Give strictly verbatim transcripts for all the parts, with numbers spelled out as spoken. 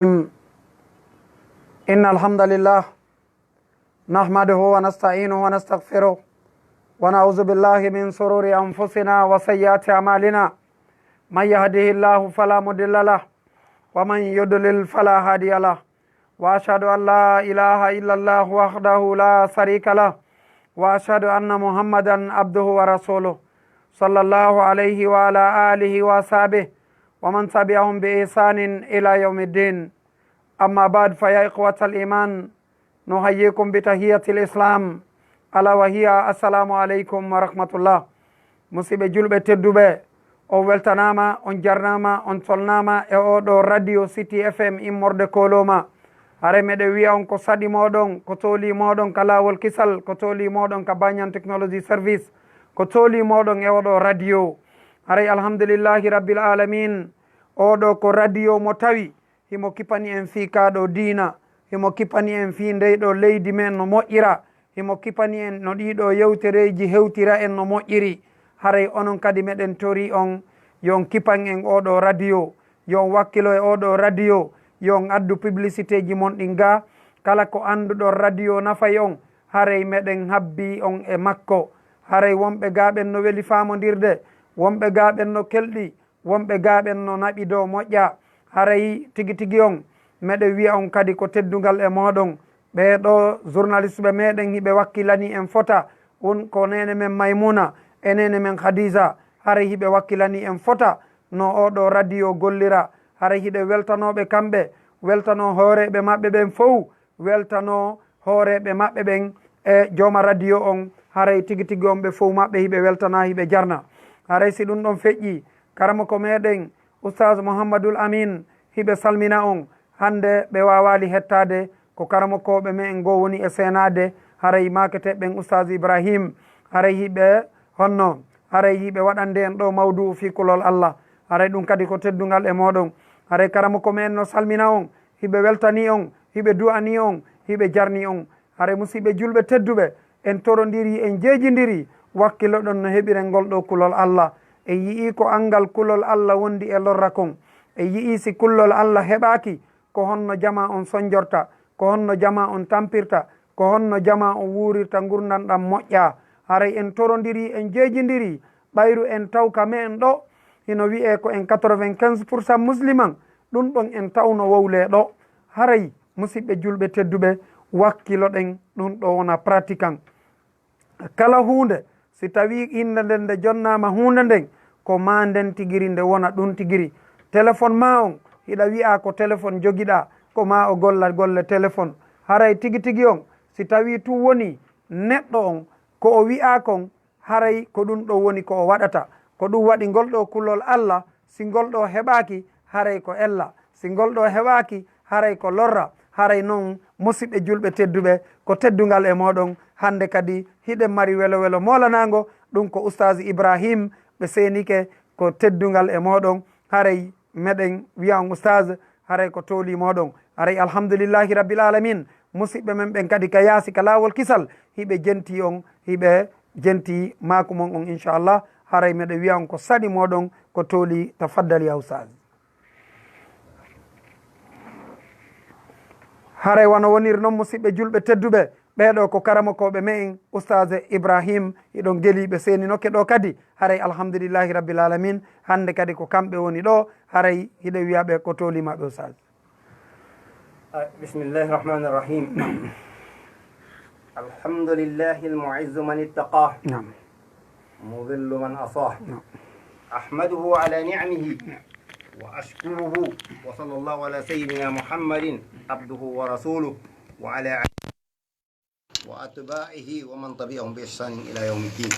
إن الحمد لله نحمده ونستعينه ونستغفره ونعوذ بالله من شرور أنفسنا وسيئات أعمالنا. من يهده الله فلا مضل له ومن يضلل فلا هادي له. وأشهد أن لا إله إلا الله وحده لا شريك له. وأشهد أن محمدا عبده ورسوله. صلى الله عليه وعلى آله وأصحابه ومن تبعهم بإحسان إلى يوم الدين. أما بعد، فيا إخوة الإيمان، نحييكم بتحية الإسلام، ألا وهي السلام عليكم ورحمة الله. Musiɓɓe julɓe tedduɓe, on weltanaama, on jarnaama, on tolnaama e oo ɗoo radio City F M immorde Kooloma. Haray meɗen wi'a on ko saɗi mooɗon, ko tooli mooɗon ka laawol kisal, ko tooli mooɗon ka Banyan Technology Service, ko tooli mooɗon e oo ɗoo radio. Haray alhamdulillahi rabbil alamin, oo ɗoo ko radio mo tawi himo kipani en fii kaa ɗoo diina, himo kipani en fii ndey ɗoo leydi men no moƴƴira, himo kipani en no ɗii ɗoo yewtereeji hewtira en no moƴƴiri. Haray onon kadi meɗen torii on, yo on kipan en oo ɗoo radio, yo on wakkilo e oo ɗoo radio, yo on addu publicitéeji mon ɗin gaa. Kala ko annduɗon radio nafay on, haray meɗen habbii on e makko. Haray wonɓe gaa ɓen no weli faamondirde, wonɓe gaa ɓen no kelɗi, wonɓe gaa ɓen no naɓi dow moƴƴa. Haray tigi tigi on, meɗen wi'a on kadi ko teddungal e mooɗon. Ɓee ɗoo journaliste ɓe meɗen hiɓe wakkilanii en fota, on ko neene men Maymuna e neene men Khadija. Haray hiɓe wakkilanii en fota no oo ɗoo radio gollira. Haray hiɗen weltanoo ɓe kamɓe, weltanoo hooreeɓe maɓɓe ɓen fow, weltanoo hooreeɓe maɓɓe ɓen e jooma radio on. Haray tigi tigi on ɓe fow maɓɓe hiɓe weltanaa, hiɓe jarna. Haray si ɗun ɗon feƴƴii, karamoko meɗen Ustaz Muhammadul Amin hiɓe salmina on. Hannde ɓe waawaali hettaade, ko karamokooɓe me'en goo woni e seenaade. Haray maaketeeɓe ɓen Ustaz Ibrahim, haray hiɓe honno, haray hiɓe waɗande en ɗoo mawdu'u fii kulol Allah. Haray ɗun kadi ko teddungal e mooɗon. Haray karamoko me'en no salmina on, hiɓe weltanii on, hiɓe du'anii on, hiɓe jarnii on. Haray musiɓɓe julɓe tedduɓe, en torondirii, en jeejindirii, wakkiloɗon no heɓiren ngol ɗoo kulol Allah. En yi'ii ko anngal kulol Allah wondi e lorra kon. En yi'ii si kulol Allah heɓaaki, ko honno jamaa on sonjorta, ko honno jamaa on tampirta, ko honno jamaa on wuurirta ngurndan ɗan moƴƴaa. Haray en torondirii, en jeejindirii, ɓayru en taw ka me'en ɗoo, hino wi'ee ko en quatre-vingt-quinze pour cent musliman, ɗun ɗon en tawno wowlee ɗoo. Haray, musiɓɓe julɓe tedduɓe, wakkiloɗen ɗun ɗoo wona pratikan. Kala huunde, si tawii innde nden nde jonnaama huunde nden, ko maa nden tigiri nde wona ɗun tigiri. Telefon maa on, hiɗa wi'aa ko telefon jogiɗaa, ko maa o golla golle telefon. Haray tigi tigi on, si tawii tun wonii neɗɗo on, ko o wi'aa kon, haray ko ɗun ɗon woni ko o waɗata. Ko ɗun waɗi ngol ɗoo kulol Allah, si ngol ɗoo heɓaaki, haray ko ella. Si ngol ɗoo heɓaaki, haray ko lorra. Haray non, musiɓɓe julɓe tedduɓe, ko teddungal e mooɗon. Hannde kadi, hiɗen mari welo welo moolanaango. Ɗun ko Ustaaz Ibrahim, ɓe seenike, ko teddungal e mooɗon. Haray meɗen wi'a on Ustaaz, haray ko tooli mooɗon. Haray alhamdulillahi rabbil alamin. Musiɓɓe men ɓen kadi ka yaasi ka laawol kisal, hiɓe jentii on, hiɓe jentii maaku mon on, inchallah. Haray meɗen wi'a on ko saɗi mooɗon, ko tooli, tafaddal ya Ustaaz. Haray wano woniri non, musiɓɓe julɓe tedduɓe, ɓee ɗoo ko karamokooɓe me'en, Ustaaz Ibrahim, hiɗon gelii ɓe seeninoke ɗoo kadi. Haray alhamdulillahi rabbil alamin, hannde kadi ko kamɓe woni ɗoo, haray hiɗen wi'a ɓe ko tooli maɓɓe, Ustaaz. بسم الله الرحمن الرحيم. الحمد لله المعز من اتقاه. نعم. مذل من عصاه. نعم. أحمده على نعمه وأشكره، وصلى الله على سيدنا محمد عبده ورسوله وعلى آله وأتباعه ومن تبعهم بإحسان إلى يوم الدين.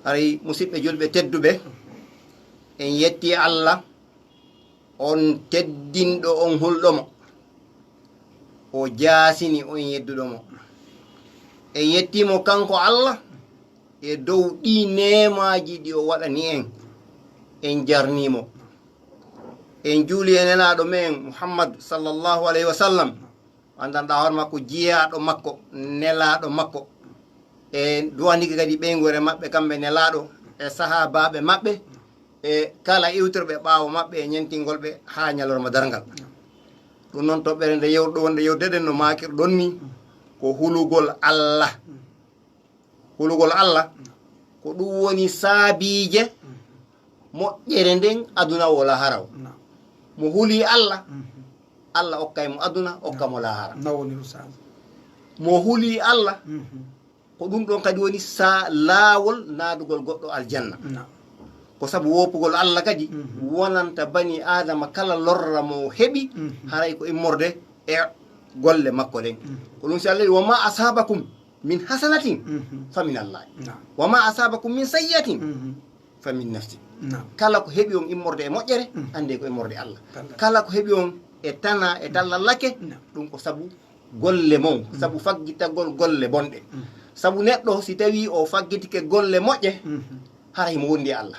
Haray, musiɓɓe julɓe tedduɓe, en yetti Allah, on teddinɗo, on hulɗo mo, o jaasini on yedduɗo mo. En yettii mo kanko Allah e dow ɗii neemaaji ɗi o waɗani en. En jarnii mo. En juuli e Nelaaɗo men Muhammad sallallahu alayhi wa sallam, anndanɗaa hoore makko jiyaaɗo makko, nelaaɗo makko. E du'anike kadi ɓeynguure maɓɓe kamɓe Nelaaɗo e sahaabaaɓe maɓɓe, e kala iwtirɓe ɓaawo maɓɓe e ñentingol ɓe haa ñalorma darngal. Ɗum noon, toɓɓere nde yewtuɗo wonde yewtude ɗen no maakirɗon ni, ko hulugol Alla. Hulugol Alla, ko ɗum woni saabiije moƴƴere nden aduna o lahara o. Mo huli Alla, Alla okkay mo aduna, okka mo lahara. Mo huli Alla, ko ɗum ɗon kadi woni sa laawol naadugol goɗɗo aljanna. Ko sabu woopugol Alla kadi wonanta bani Aadama kala lorra mo heɓi, haray ko immorde e golle makko ɗen. Ko ɗum si Alla wi, "Wa ma asabakum min hasanatin fa min Allah. Wa ma asabakum min sayyi'atin fa min nafsi." Kala ko heɓi on immorde e moƴƴere, annde ko immorde Alla. Kala ko heɓi on e tana, e tallallake, ɗum ko sabu golle mon, sabu faggitagol golle bonɗe. Sabu neɗɗo, si tawi o faggitike golle moƴƴe, hara himo wondi e Alla.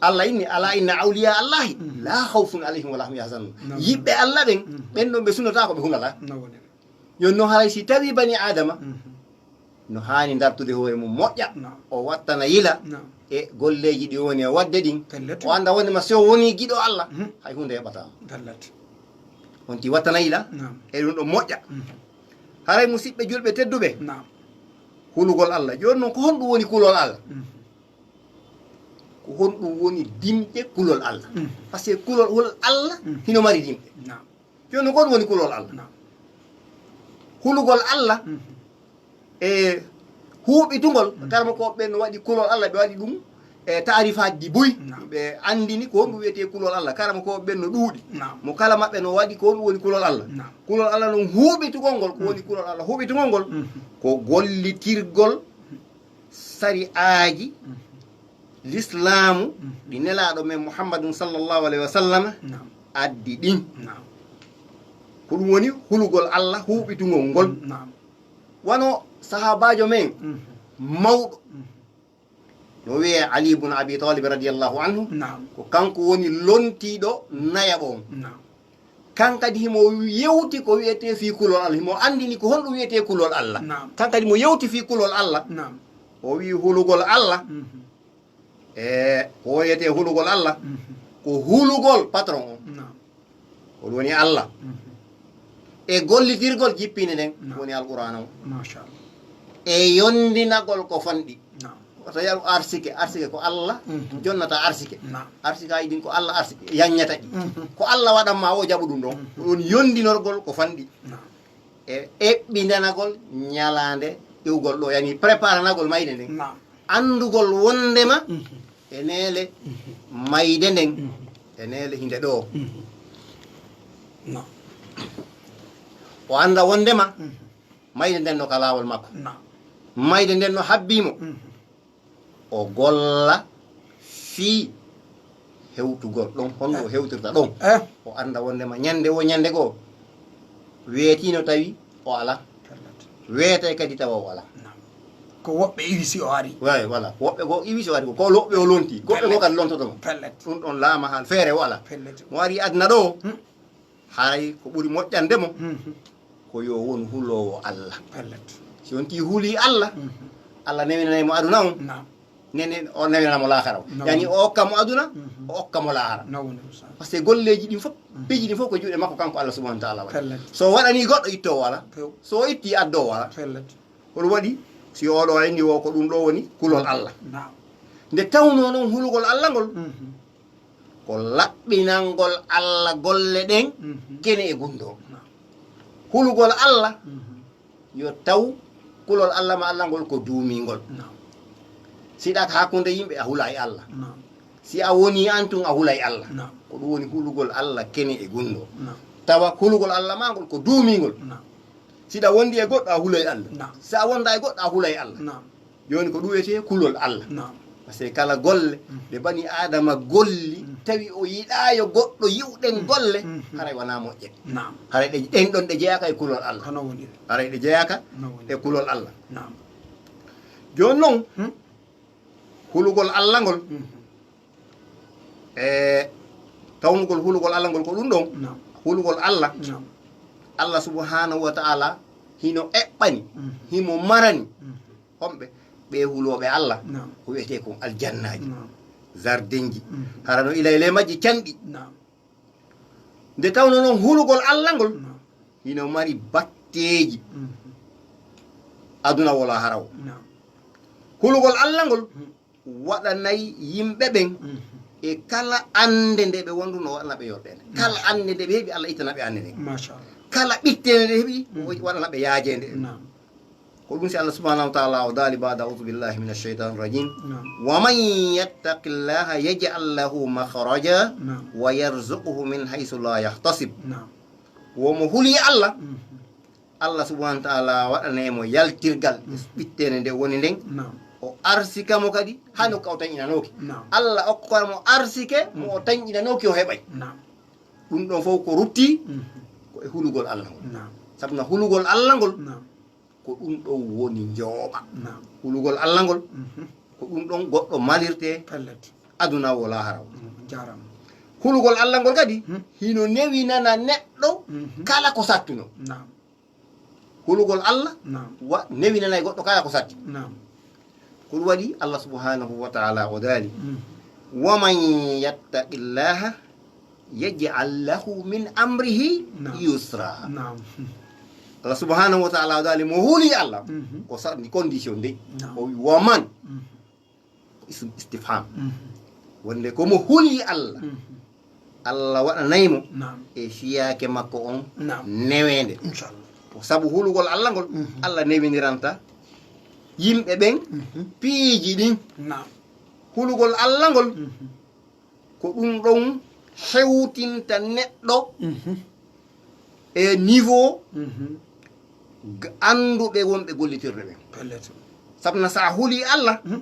Alla inni, "Ala inna awliya Allahi la khawfun alayhim wa la hum yahzanun." Yiɓɓe Alla ɓen, ɓen ɗon ɓe sunotaako, ɓe hunataa. Yon no haray si tawi bani Aadama, no haani dartude hoore mum moƴƴa, o wattana yila e golleeji ɗi woni e waɗde ɗin. O annda wonde ma si o woni giɗo Alla, hay huunde heɓataa mo. On ti wattana yila e ɗum ɗon moƴƴa. Haray musiɓɓe julɓe tedduɓe, hulugol Alla. Jooni non, ko honɗum woni kulol Alla? Ko honɗum woni dimɗe kulol Alla? Parce que kulol, kulol Alla hino mari dimɗe. Jooni, ko ɗum woni kulol Alla. Hulugol Alla e huuɓitugol, karamokooɓe ɓen no waɗi kulol Alla, ɓe waɗi ɗum e taarifaaji buy. Ɓe anndini ko honɗum wiyetee kulol Alla. Karamokooɓe ɓen no ɗuuɗi. Mo kala maɓɓe no waɗi ko honɗum woni kulol Alla. Kulol Alla non huuɓitugol ngol, ko woni kulol Alla huuɓitugol ngol, ko gollitirgol sari'aaji lislaamu ɗi Nelaaɗo men Muhammadun sallallahu alayhi wa sallam addi ɗin. Ko ɗum woni hulugol Alla huuɓitungol ngol. Wano sahaabaajo men mawɗo, no wi'ee Ali ibn Abi Talib radiyallahu anhu, ko kanko woni lontiiɗo nayaɓo on. Kan kadi himo yewti ko wi'etee fii kulol Alla. Himo anndini ko honɗum wi'etee kulol Alla. Kan kadi mo yewti fii kulol Alla. O wi'i hulugol Alla. E ko wi'etee hulugol Alla. Ko hulugol patron on. Ko ɗum woni Alla. E gollitirgol jippinde nden. Ko woni Alqur'aana on. E yondinagol ko fanɗi. Wata yaru arsike, arsike ko Alla jonnata arsike. Arsikaaji ɗin ko Alla arsike, yaññata ɗi. Ko Alla waɗan ma o jaɓu ɗum ɗon. Ko ɗum yondinorgol ko fanɗi. E eɓɓindanagol ñalaande iwgol ɗoo, yani preparanagol mayde nden. Anndugol wondema e neele mayde nden, e neele hinde ɗoo. O annda wondema mayde nden no ka laawol makko. Mayde nden no habbii mo. O golla fii hewtugol ɗon, honno o hewtirta ɗon. O annda wondema ñande wo ñande goo, weetino tawi o alaa. Weetay kadi tawa o alaa. Ko woɓɓe iwi si o ari. Way, voilà. Woɓɓe goo iwi si o ari, ko woɓɓe o lonti. Woɓɓe goo kadi lontoto mo. Ɗum ɗon laama hal feere o alaa. Mo ari aduna ɗoo, haray ko ɓuri moƴƴande mo, ko yo won huloowo Alla. Si on tii hulii Alla, Alla newinanay mo aduna on. Nene o newinana mo laakara on. Yani o okka mo aduna, o okka mo laakara. Parce que golleeji ɗin fof, piiji ɗin fof ko juuɗe makko kanko Alla subhanahu wa ta'ala waɗi. So o waɗanii goɗɗo, ittoowo alaa. So o ittii, addoowo alaa. Ko ɗum waɗi, si oɗo anndi wo ko ɗum ɗoo woni kulol Alla. Nde tawnoo non hulugol Alla ngol, ko laɓɓinangol Alla golle ɗen kene e gunndoo. Hulugol Alla, yo taw kulol Alla ma Alla ngol ko duumingol. Si ɗa ka hakkunde yimɓe, a hulay Alla. Si a woni an tun, a hulay Alla. Ko ɗum woni hulugol Alla kene e gunndoo. Tawa hulugol Alla ma ngol ko duumingol. Si ɗa wondi e goɗɗo, a hulay Alla. Si a wonda e goɗɗo, a hulay Alla. Jooni ko ɗum wiyetee kulol Alla. Parce que kala golle ɗe bani Aadama golli, tawi o yiɗaa yo goɗɗo yi'u ɗen golle, haray wanaa moƴƴe. Haray ɗe, ɗen ɗon ɗe jeyaaka e kulol Alla. Haray ɗe jeyaaka e kulol Alla. Jooni non, hulugol Alla ngol, e tawnugol hulugol Alla ngol ko ɗum ɗon, hulugol Alla, Alla subhanahu wa ta'ala hino eɓɓani, himo marani, homɓe ɓe hulooɓe Alla, ko wiyetee kon aljannaaji. jardinji. Mhm. Hara no ila e ley majji canɗi. Naam. Nde tawno non hulugol Alla ngol Naam. hino mari batteeji Mhm. aduna wala hara o. Naam. Hulugol Alla ngol Mhm. waɗanay yimɓe ɓen Mhm. e kala annde nde ɓe wonduno waɗana ɓe yolɗeende. Naam. Kala annde nde ɓe heɓi, Alla ittana ɓe annde nden. Masha Allah. Kala ɓitteende nde heɓi, Mhm. o waɗana ɓe yaajeende. Naam. Ko ɗum si Allah subhanahu wa ta'ala o daali baada a'udhu billahi minash shaytanir rajim. Naam. Wa man yattaqillaha yaj'al lahu makhraja Naam. wa yarzuqhu min haythu la yahtasib. Naam. Wo mo huli Allah, Mhm. Allah subhanahu wa ta'ala waɗanay mo yaltirgal Mhm. ɓitteende nde woni nden. Naam. O arsika mo kadi, hano ka o tanƴinanooki. Naam. Allah okka mo arsike, mo o Mhm. tanƴinanooki o heɓay. Naam. Ɗum ɗon fof ko rutti, Mhm. ko e hulugol Allah ngol. Naam. Sabu na hulugol Allah ngol, Naam. ko ɗum ɗon woni njooɓa. Naam. Hulugol Allah ngol, Mhm. ko ɗum ɗon goɗɗo malirte Pellet. aduna o lahara o. Mhm. Jaaraama. Hulugol Allah ngol kadi, Hmm. hino newinana neɗɗo Mhm. kala ko sattuno. Naam. Hulugol Allah Naam. wa newinanay goɗɗo kala ko satti. Naam. Ko ɗum waɗi Allah subhanahu wa ta'ala o daali, Mhm. "Wa man yattaqillaha yaj'al lahu min amrihi Naam. yusra." Naam. Allah subhanahu wa ta'ala o daali, mo huli Allah, Mhm. ko sa-, condition de. Naam. O wi, "Wa man." Mhm. Ism istifham. Mhm. Wonde ko mo huli Allah, Mhm. Allah waɗanay mo Naam. e fiyaake makko on Naam. neweende. Inchallah. Ko sabu hulugol Allah ngol, Mhm. Allah newindiranta yimɓe ɓen Mhm. piiji ɗin. Naam. Hulugol Allah ngol, Mhm. ko ɗum ɗon hewtinta neɗɗo Mhm. e niveau Mhm. g-, annduɓe wonɓe gollitirde ɓen. Pellet. Sabu na sa huli Allah, Mhm.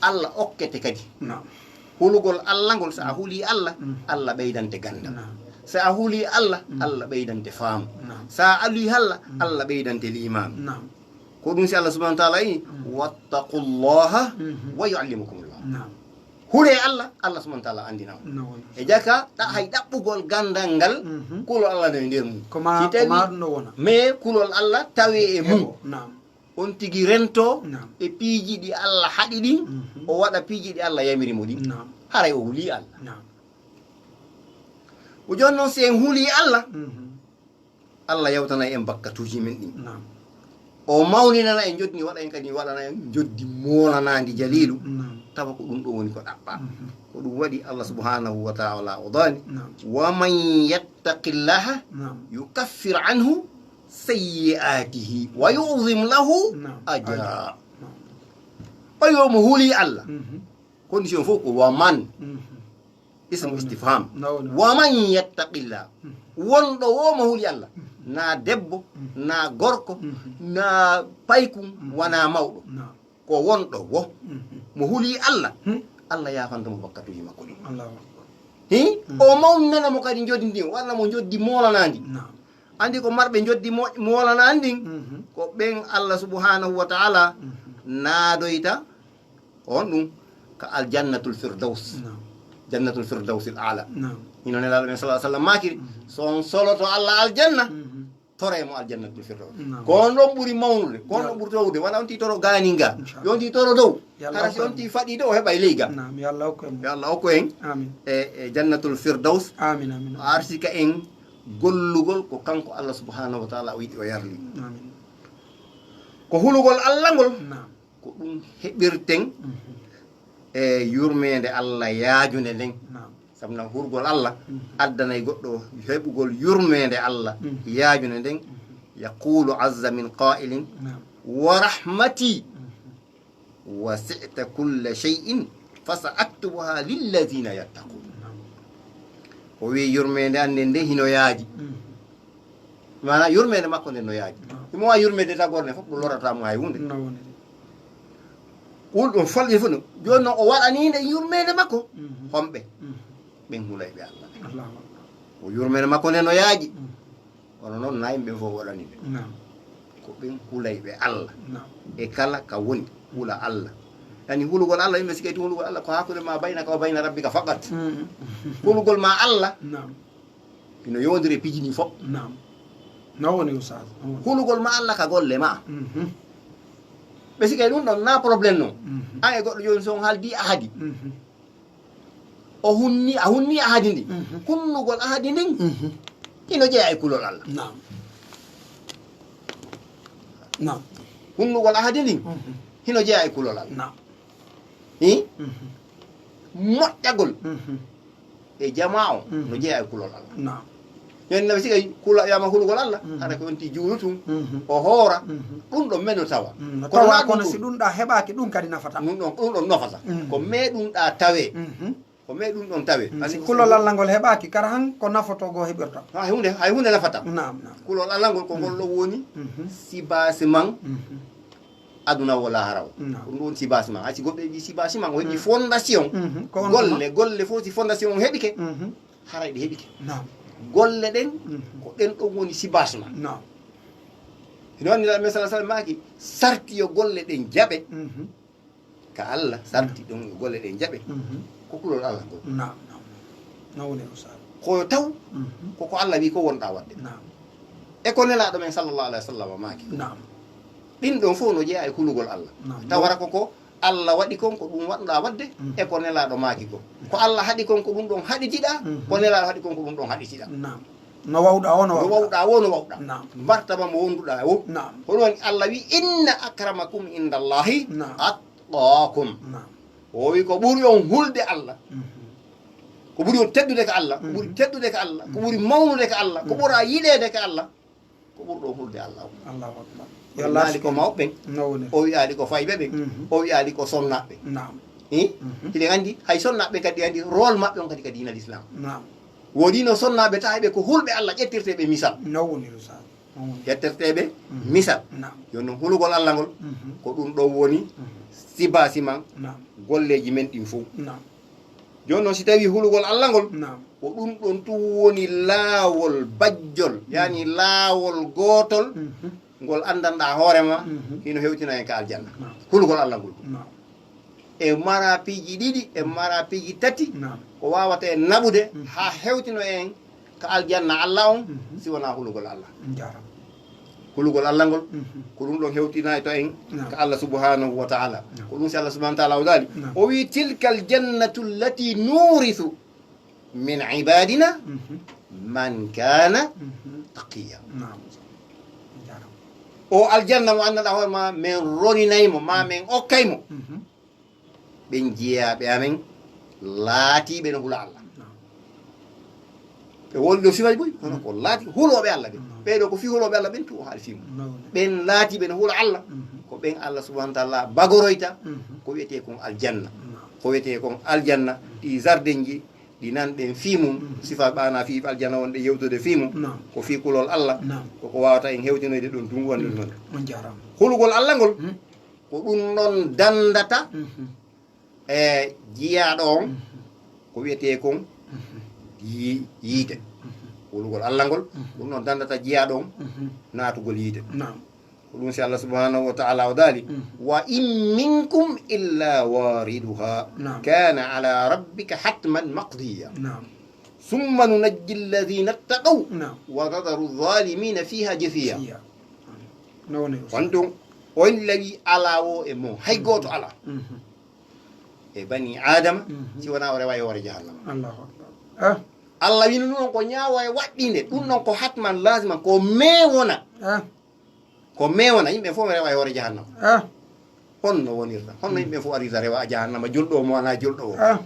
Allah okkete kadi. Naam. Hulugol Allah ngol, so a hulii Allah, Mm. Allah ɓeydante ganndal. Naam. So a hulii Allah, Mm. Allah ɓeydante faamu. Naam. So a hulii Allah, Mm. Allah ɓeydante liimaanu. Naam. Ko ɗum si Allah subhanahu wa ta'ala wi, Mm. "Wattaqullaha Mhm. wa yu'allimukumullah." Naam. Hulee Allah, Allah subhanahu wa ta'ala anndina on. No woni. E jaka, ɗa-, hay ɗaɓɓugol ganndal ngal, Mhm. kulol Allah no e nder mum. Ko ma-, Si ko tawi ma ɗum no wona. Mais kulol Allah tawee e mum. Heɓo. Naam. On tigi rentoo Naam. e piiji ɗi Allah haɗi ɗin, Mhm. o waɗa piiji ɗi Allah yamiri mo ɗin. Naam. Haray o hulii Allah. Naam. Ko jooni non, si en hulii Allah, Mhm. Allah yawtanay en bakkatuuji men ɗin. Naam. O mawninana en njoddi, waɗa en kadi, waɗana en njoddi moolanaandi jaliilu. Naam. Tawa ko ɗum ɗo woni ko ɗaɓɓaa. Mhm. Ko ɗum waɗi Allah subhanahu wa ta'ala o daali, Naam. "Wa man yattaqillaha Naam. yukaffir anhu sayyi'atihi wa yu'zim lahu Naam. ajra." Naam. Ɓay o mo huli Allah. Mhm. Condition fof ko wa man. Mhm. Ismu Naam. istifham. Naam. Wa man yattaqillah. Mhm. Wonɗo wo mo huli Allah. Mhm. Na debbo, Mhm. na gorko, Mhm. na paykun, Mhm. wana mawɗo. Naam. Ko wonɗo wo. Mhm. Mo huli Allah. Hmm. Allah yaafanta mo bakkatuuji makko ɗin. Allahu Akbar. Hi? Mhm. O mawninana mo kadi njoddi ndin, waɗana mo njoddi moolanaandi. Naam. Anndi ko marɓe njoddi mo-, moolanaandi ndin, Mhm. ko ɓen Allah subhanahu wa ta'ala Mhm. naadoyta on ɗum ka aljannatul firdaus. Naam. Jannatul firdausil a'la. Naam. Hino Nelaaɗo men sallallahu alaihi wasallam maakiri, Mhm. so on soloto Allah aljanna, Mhm. toree mo aljannatul firdaus. Naam. Ko on ɗon ɓuri mawnude, ko on ɗon Naam. ɓuri towude. Wona on tii toro gaaninga, Inchallah. yo on tii toro dow. Yo Allah Hara si hokku on en. tii faɗi dow, o heɓay leyga. Naam, yo Allah hokku en. Yo Allah hokku en. Amin. E, e jannatul firdaus. Amin, amin, amin. Arsika en gollugol ko kanko Allah subhanahu wa ta'ala o yiɗi o yarli. Amin. Ko hulugol Allah ngol, Naam. ko ɗum heɓirten Mhm. e yurmeende Allah yaajunde nden. Naam. Sabu nan hurgol Allah Mhm. addanay goɗɗo heɓugol yurmeende Allah Mhm. yaajunde nden. Mhm. Yaqulu azza min qa'ilin, Naam. "Wa rahmati Mhm. wasi'ta kulla shay'in fa sa'aktubuha lillazina yattaqun." Naam. O wi, "Yurmeende an nden nde hino yaaji." Mhm. Maanaa, yurmeende makko nden no yaaji. Naam. Himo waawi yurmeende tagorde fof, ɗum lorata mo hay huunde. No woni de. Ɗum ɗum falƴi fof no. Jooni non o waɗanii nde yurmeende makko. Mhm. Homɓe? Mhm. Ɓen hulayɓe Allah ɓen. Allahu Akbar. O yurmeende makko nden no yaaji. Mhm. Kono non naa yimɓe fof waɗani nde. Naam. Ko ɓen hulayɓe Allah. Naam. E kala ka woni, hula Allah. Yani hulugol Allah, yimɓe sikay tun hulugol Allah ko hakkunde ma baynaka wa bayna rabbika faqat. Mhm. Hulugol ma Allah. Naam. Hino yowondiri e piiji ɗin fof. Naam. No woni, Ustaaz? No woni? Hulugol ma Allah ka golle ma. Mhm. E si kay ɗum ɗon na problème non. Mhm. An e goɗɗo jooni, so on haaldi ahadi. Mhm. O hunni, a hunni ahadi ndi. Mhm. Hunnugol ahadi ndin, mhm, hino jeyaa e kulol Allah. Naam. Naam. Hunnugol ahadi ndin, mhm, hino jeyaa e kulol Allah. Naam. Hi? Mhm. Moƴƴagol, mhm, e jamaa on, mhm, no jeyaa e kulol Allah. Naam. Jooni nabi, si kay kula-, wiyaama hulugol Allah, mhm, hara ko wonti juulu tun, mhm, o hoora, mhm, ɗum ɗon men no tawa. Mm, no tawa, kono si ɗum ɗa heɓaaki, ɗum kadi nafata. Ɗum ɗon, ɗum ɗon nafata. Mm. Ko me ɗum ɗa tawee. Mhm. Ko me ɗum ɗon tawee. Mm, si kulol Allah ngol heɓaaki, kara han ko nafotoo goo heɓirta. Hay hunde, hay hunde nafata. Naam, naam. Kulol Allah ngol ko ngol, mm, ɗon woni, mhm, sibaasi man. Mhm. Aduna wo lahara wo. Naam. Ko ɗum woni sibaasi man. Hay si goɗɗo heɓi sibaasi man, o heɓi, mm, fondation. Mhm. Ko on golle, tuma, golle fof si fondation on heɓike, mhm, haray ɗe heɓike. Naam. Golle ɗen, mhm, ko ɗen ɗon woni sibaasi man. Naam. Hino woni Nulaaɗo men sallallahu alaihi wasallam maaki, sarti yo golle ɗen jaɓe. Mhm. Ka Allah sarti, naam, ɗon yo golle ɗen jaɓe. Mhm. Ko kulol Allah ngol. Naam, naam, naam. No woni, Ustaz? Ko yo taw, mhm, ko ko Allah wi ko wonɗa waɗde. Naam. E ko Nelaaɗo men sallallahu alaihi wasallam maaki. Naam. Ɗin ɗon fof no jeyaa e hulugol Allah. Naam. Tawara ko ko Allah waɗi kon, ko ɗum waɗɗa waɗde, mhm, e ko Nelaaɗo maaki kon. Ko Allah haɗi kon, ko ɗum ɗon haɗitiɗa, mhm, ko Nelaaɗo haɗi kon, ko ɗum ɗon haɗitiɗa. Naam. No wawɗa o, no, no wawɗa, wawɗa o, no wawɗa. Naam. Martaba mo wonduɗa o. Naam. Hono woni Allah wi, "Inna akramakum indallahi, naam, atqakum." Naam. O wi ko ɓuri on hulde Allah. Mhm. Ko ɓuri on teddude ka Allah, ko ɓuri, mhm, teddude ka Allah, ko ɓuri, mhm, mawnude ka Allah, ko, mhm, ɓura yiɗeede ka Allah. Ko ɓurɗo hulde Allah on. Allahu akbar. O wi'aali ko mawɓe ɓen. No woni. O wi'aali ko fayɓe ɓen. Mhm. O wi'aali ko sonnaaɓe. Naam. Eh? Mhm. Hiɗen anndi, hay sonnaaɓe ɓen kadi anndi rôle maɓɓe on kadi ka diina Lislaam. Naam. Woodi no sonnaaɓe taheeɓe ko hulɓe Allah ƴettirteeɓe misal. No woni, Ustaz. No woni. Ƴettirteeɓe, mhm, misal. Naam. Jooni non hulugol Allah ngol, mhm, ko ɗum ɗon woni, mhm, sibaasi man, naam, golleeji men ɗin fow. Naam. Jooni non, si tawii hulugol Allah ngol, naam, ko ɗum ɗon tun woni laawol bajjol, mm, yani laawol gootol, mhm, ngol anndanɗaa hoore maa, mhm, hino hewtina en ka aljanna. Naam. Hulugol Allah ngol. Naam. E mara piiji ɗiɗi, e mara piiji tati, naam, ko waawata en naɓude, mhm, haa hewtino en ka aljanna Allah on, mhm, si wonaa hulugol Allah. Njaaraama. Hulugol Allah ngol, mhm, ko ɗum ɗon hewtinayto en, naam, ka Allah subhanahu wa ta'ala. Naam. Ko ɗum si Allah subhanahu wa ta'ala o daali. Naam. O wi, "Tilkal jannatu allati nurithu min ibadina, mhm, man kana, mhm, taqiyya." Naam. Njaaraama. O aljanna mo anndanɗaa hoore maa, men roninay mo, maa, mhm, men okkay mo. Mhm. Ɓen jiyaaɓe amen laatiiɓe no hula Allah. Naam. Ɓe woni ɗo sifaaji buy, kono, mhm, ko laati hulooɓe Allah ɓen. Naam. Ɓee ɗoo ko fii hulooɓe Allah ɓen tun o haali fii mum. Naam. Ɓen laatiiɓe no hula Allah, mhm, ko ɓen Allah subhanahu wa ta'ala bagoroyta, mhm, ko wi'etee kon aljanna. Naam. Ko wi'etee kon aljanna, ɗi zardenji, ɗi nanɗen fii mum, mhm, sifaaɓe ɓe maanaa fii aljanna wonɓe yewtude fii mum, naam, ko fii kulol Allah, naam, ko ko waawata en hewtinoyde ɗon tun wonde, mhm, non. On jaaraama. Hulugol Allah ngol, mhm. Ko ɗum ɗon danndata, mhm, e jiyaaɗo on, mhm, ko wi'etee kon, mhm, yi-, yiite. Mhm. Hulugol Allah ngol, mhm, ko ɗum ɗon danndata jiyaaɗo on, mhm, naatugol yiite. Naam. Ko ɗum si Allah subhanahu wa ta'ala o daali, mhm, "Wa in minkum illa wariduha, naam, kana ala rabbika hatman maqdiya." Naam. "Summa nunajji alladhina ittaqaw, naam, wa nadharu adh-dhalimina fiha jithiya." Fiha. No woni, Ustaz? Wonɗon, on lawi alaa wo e mon, hay gooto alaa. Mhm. E bani Adama, mhm, si wonaa o rewa e hoore jahannama. Allahu akbar. Ah. Allah wini ɗum on ko ñaawo e waɗɗinde, ɗum ɗon ko hatman laziman, ko mee wona. Ah. Ko mee wona, yimɓe fof rewa e hoore jahannama. Ah. Honno wonirta? Honno, mm, yimɓe fof arirta rewa a jahannama, julɗo o mo wonaa julɗo o? Ah.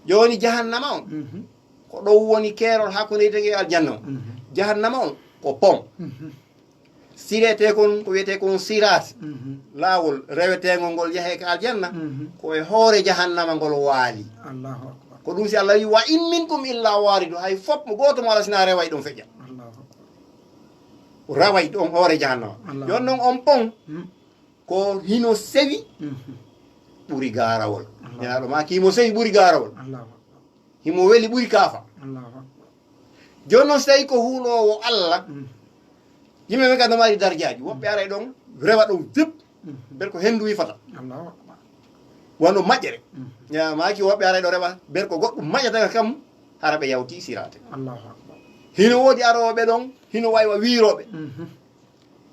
Jooni jahannama on, mhm, ko ɗon woni keerol hakkunde yiite e aljanna on. Mhm. Jahannama on ko pont. Mhm. Siretee kon, ko wiyetee kon siraat. Mhm. Laawol reweteengol ngol yahee ka aljanna, mhm, ko e hoore jahannama ngol waali. Allahu akbar. Ko ɗum si Allah wi, "Wa in minkum illa waridu", hay fof mo gooto mo alaa sinaa reway ɗon feƴƴa. Allahu akbar. Raway ɗon hoore jahannama. Allahu akbar. Jooni non on pont, mm, ko hino sewi, mhm, ɓuri gaarawol. Allahu akbar. Nelaaɗo maaki himo sewi ɓuri gaarawol. Allahu akbar. Himo weli ɓuri kaafa. Allahu akbar. Jooni non, si tawii ko huloowo Allah, mm, yimɓe ɓen ka no mari darjaaji, woɓɓe aray ɗon, rewa ɗon, zip, mhm, bel ko henndu wifata. Allahu akbar. Wano maƴƴere. Mhm. Ya, maaki woɓɓe aray ɗo rewa, bel ko goɗɗum maƴata ka kam, hara ɓe yawti siraate. Allahu akbar. Hino woodi arooɓe ɗon, hino waywa wiirooɓe. Mhm.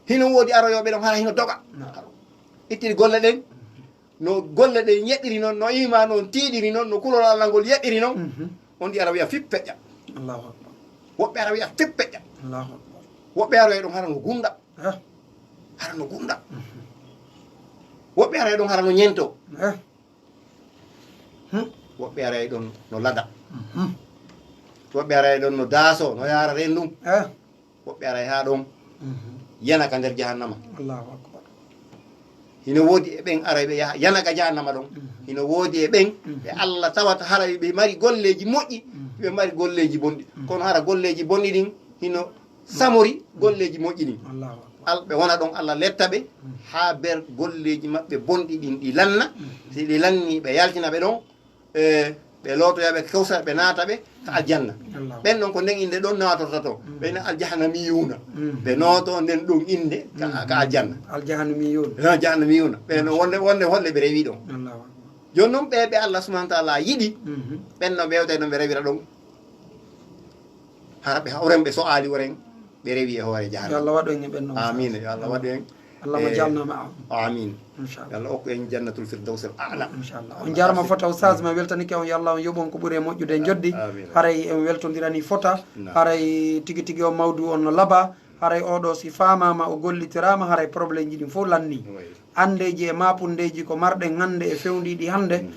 Hino woodi aroyooɓe ɗon, hara hino doga. Naam. ittiri golle ɗen, no golle ɗen yeɗɗiri non, no iimaan on tiiɗiri non, no kulol Alla ngol yeɗɗiri non, mhm, on ɗi ara wi'a fip peƴƴa. Allahu akbar. Woɓɓe ara wi'a fip peƴƴa. Allahu akbar. Woɓɓe ara wi'a ɗon hara no gunda. Eh. Hara no gunda. Mhm. Woɓɓe ara wi'a ɗon hara no ñento. Eh. Hmm. Woɓɓe ara wi'a ɗon no lada. Mhm. Woɓɓe ara wi'a ɗon no daaso, no yaara renndun. Eh. Woɓɓe aray haa ɗon, mhm, yana ka nder jahannama. Allahu akbar. Hino woodi e ɓen aray ɓe yaha yana ka jahannama ɗon. Mhm. Hino woodi e ɓen, mhm, ɓe Alla tawata haray ɓe mari golleeji moƴƴi, mhm, ɓe mari golleeji bonɗi. Mhm. Kono hara golleeji bonɗi ɗin hino samori, mhm, golleeji moƴƴi ɗin. Allahu akbar. Al-, ɓe wona ɗon Alla letta ɓe, mhm, haa ber golleeji maɓɓe bonɗi ɗin ɗi lanna. Mhm. Si ɗi lanni, ɓe yaltina ɓe ɗon, e ɓe lootoyaaɓe kawsara, ɓe naata ɓe ka aljanna. Allahu. Ɓen ɗon ko nden innde ɗon naatorta to. Mm. Ɓe na aljahannamiyuuna. Mm. Ɓe nooto nden ɗon innde ka, mm, ka aljanna. Aljahannamiyuun. Aljahannamiyuuna. Ɓe no wonde, wonde holle ɓe rewi ɗon. Allahu akbar. Jooni non ɓe, ɓe Allah subhanahu wa ta'ala yiɗi, mhm, ɓen no ɓe yewtay ɗon ɓe rewira ɗon. Hara ɓe hawren ɓe so aali woren. Ɓe rewi e hoore jahannama. Yo Allah waɗu en e ɓen non. Amiin. Yo Allah waɗu en. Allahumma, eh, ij'alna ma'ahum. Amiin. Inchallah. Yo Allah okku en jannatul firdawsil a'la. Inchallah. On jaarama fota, Oustaz, mi weltanike on, yo Allah on yoɓu on ko ɓuri e moƴƴude e njoddi. Amiin. Haray en weltondirani fota. Naam. Haray tigi tigi on mawdu on no laaɓa. Haray oɗo si faamaama, o gollitiraama, haray problème ji ɗin fof lanni. Oui. Anndeeji e maapundeeji ko marɗen hannde e fewndiiɗi hannde. Mm.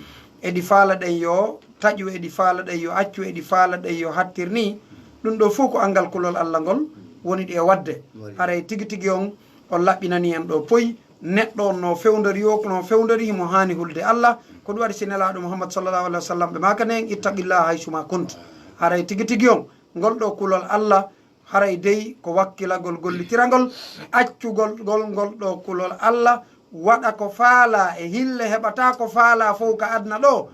Eɗi faala ɗen yo taƴu, eɗi faala ɗen yo accu, eɗi faala ɗen yo hattir ni. Ɗum ɗo fof ko anngal kulol Allah ngol woni ɗi e waɗde. Woni. Haray tigi tigi on, on laɓɓinani en ɗo poy. Neɗɗo on no fewndori o, no fewndori himo haani hulde Allah. Ko ɗum waɗi si Nelaaɗo Muhammad sallallahu alaihi wa sallam ɓe maakani en, "Ittaqillaha haysu ma kunt." Haray tigi tigi on, ngol ɗo kulol Allah, haray dey ko wakkilagol gollitiragol, accugol ngol, ngol ɗo kulol Allah, waɗa ko faalaa e hille heɓataa ko faalaa fow ka aduna ɗo,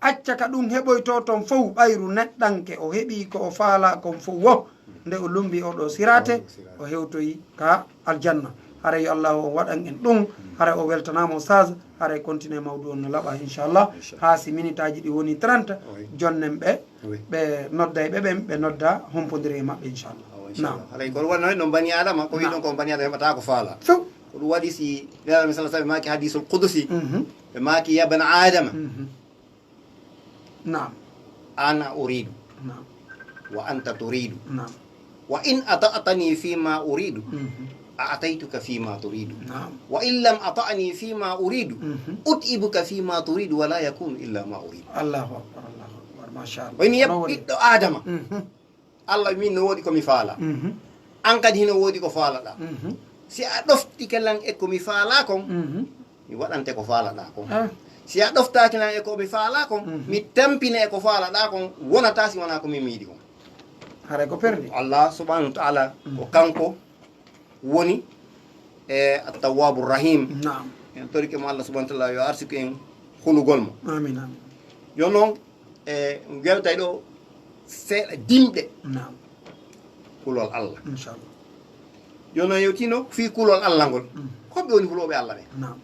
acca ka ɗum heɓoytoo ton fow, ɓayru neɗɗanke o heɓii ko o faalaa kon fow wo, nde o lumbii oo ɗoo siraate, o hewtoyi ka aljanna. Haray yo Allaahu on waɗan en ɗum, haray o weltanaama, Oustaz, haray continue mawdu on no laaɓa, inchallah, inchallah, haa si minitaaji ɗi woni trente, oui, jonnen ɓe, oui, ɓe nodday ɓe ɓen, ɓe nodda, hompondira e maɓɓe, inchallah. Awa, inchallah. Naam. Haray ko wonno non bani Adama, ko, naam, wiɗon ko bani Adama heɓata ko faala. Few. Ko ɗum waɗi si Nelaaɗo men sallallahu alaihi wasallam maaki hadisul qudusi, mhm, ɓe maaki, "Ya bana Adama, mhm, naam, ana uridu, naam, wa anta turidu. Naam. Wa in ata'tani fima uridu, mhm, a'taytuka fima turidu. Naam. Wa in lam ata'ni fima uridu, mhm, ut'ibuka fima turidu, wa la yakunu illa ma uridu." Allahu akbar, Allahu akbar. Masha Allah. O inni, "Ya ɓiɗɗo Adama, mhm, Allah, min no woodi ko mi faala. Mhm. An kadi hino woodi ko faalaɗaa. Mhm. Si a ɗoftike lan e ko mi faalaa kon, mhm, mi waɗante ko faalaɗaa kon. Ah. Si a ɗoftaaki lan e ko mi faalaa kon, mhm, mi tampina e ko faalaɗaa kon, wonataa si wanaa ko min mi yiɗi kon." Haray ko perdi. Allah subhanahu wa ta'ala, mhm, ko kanko woni e At-Tawwaabu Rahiim. Naam. En torike mo Allah subhanahu wa ta'ala yo arsiku en hulugol mo. Amiin, amiin. Yo non, e, en weltay ɗo seeɗa dimɗe. Naam. Kulol Allah. Inchallah. Yo non yewtino fii kulol Allah ngol. Mm. Ko ɓe woni hulooɓe Allah ɓen? Naam.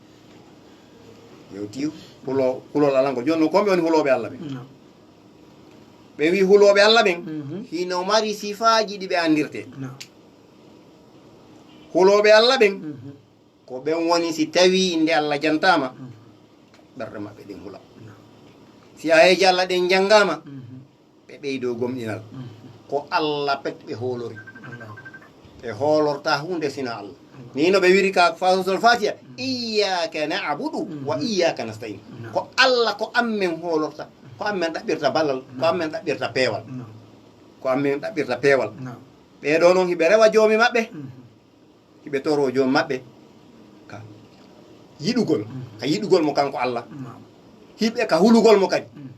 Yewti hulo-, kulol Allah ngol. Yo non ko ɓe woni hulooɓe Allah ɓen? Naam. Ɓe wi hulooɓe Allah ɓen, mhm, hino mari sifaaji ɗi ɓe anndirtee. Naam. Hulooɓe Allah ɓen, mhm, ko ɓen woni si tawii innde Allah jantaama, mhm, ɓerɗe maɓɓe ɗen hula. Naam. Si aayeeje Allah ɗen janngaama, mhm, ɓe ɓeydoo gomɗinal. Mhm. Ko Allah pet ɓe hoolori. Allahu. Ɓe hoolortaa huunde sina Allah. Allahu. Ni no ɓe wiri ka Faatihatul Faatiha, mhm, "Iyyaka na'budu wa, mhm, iyyaka nasta'in." Naam. Ko Allah, ko an men hoolorta, ko an men ɗaɓɓirta ballal, ko an men ɗaɓɓirta peewal. Naam. Ko an men ɗaɓɓirta peewal. Naam. Ɓee ɗoo non hiɓe rewa Joomi maɓɓe, mhm, hiɓe toroo Joomi maɓɓe ka yiɗugol, mhm, ka yiɗugol mo kanko Allah. Naam. Hiɓe ka hulugol mo kadi. Mhm.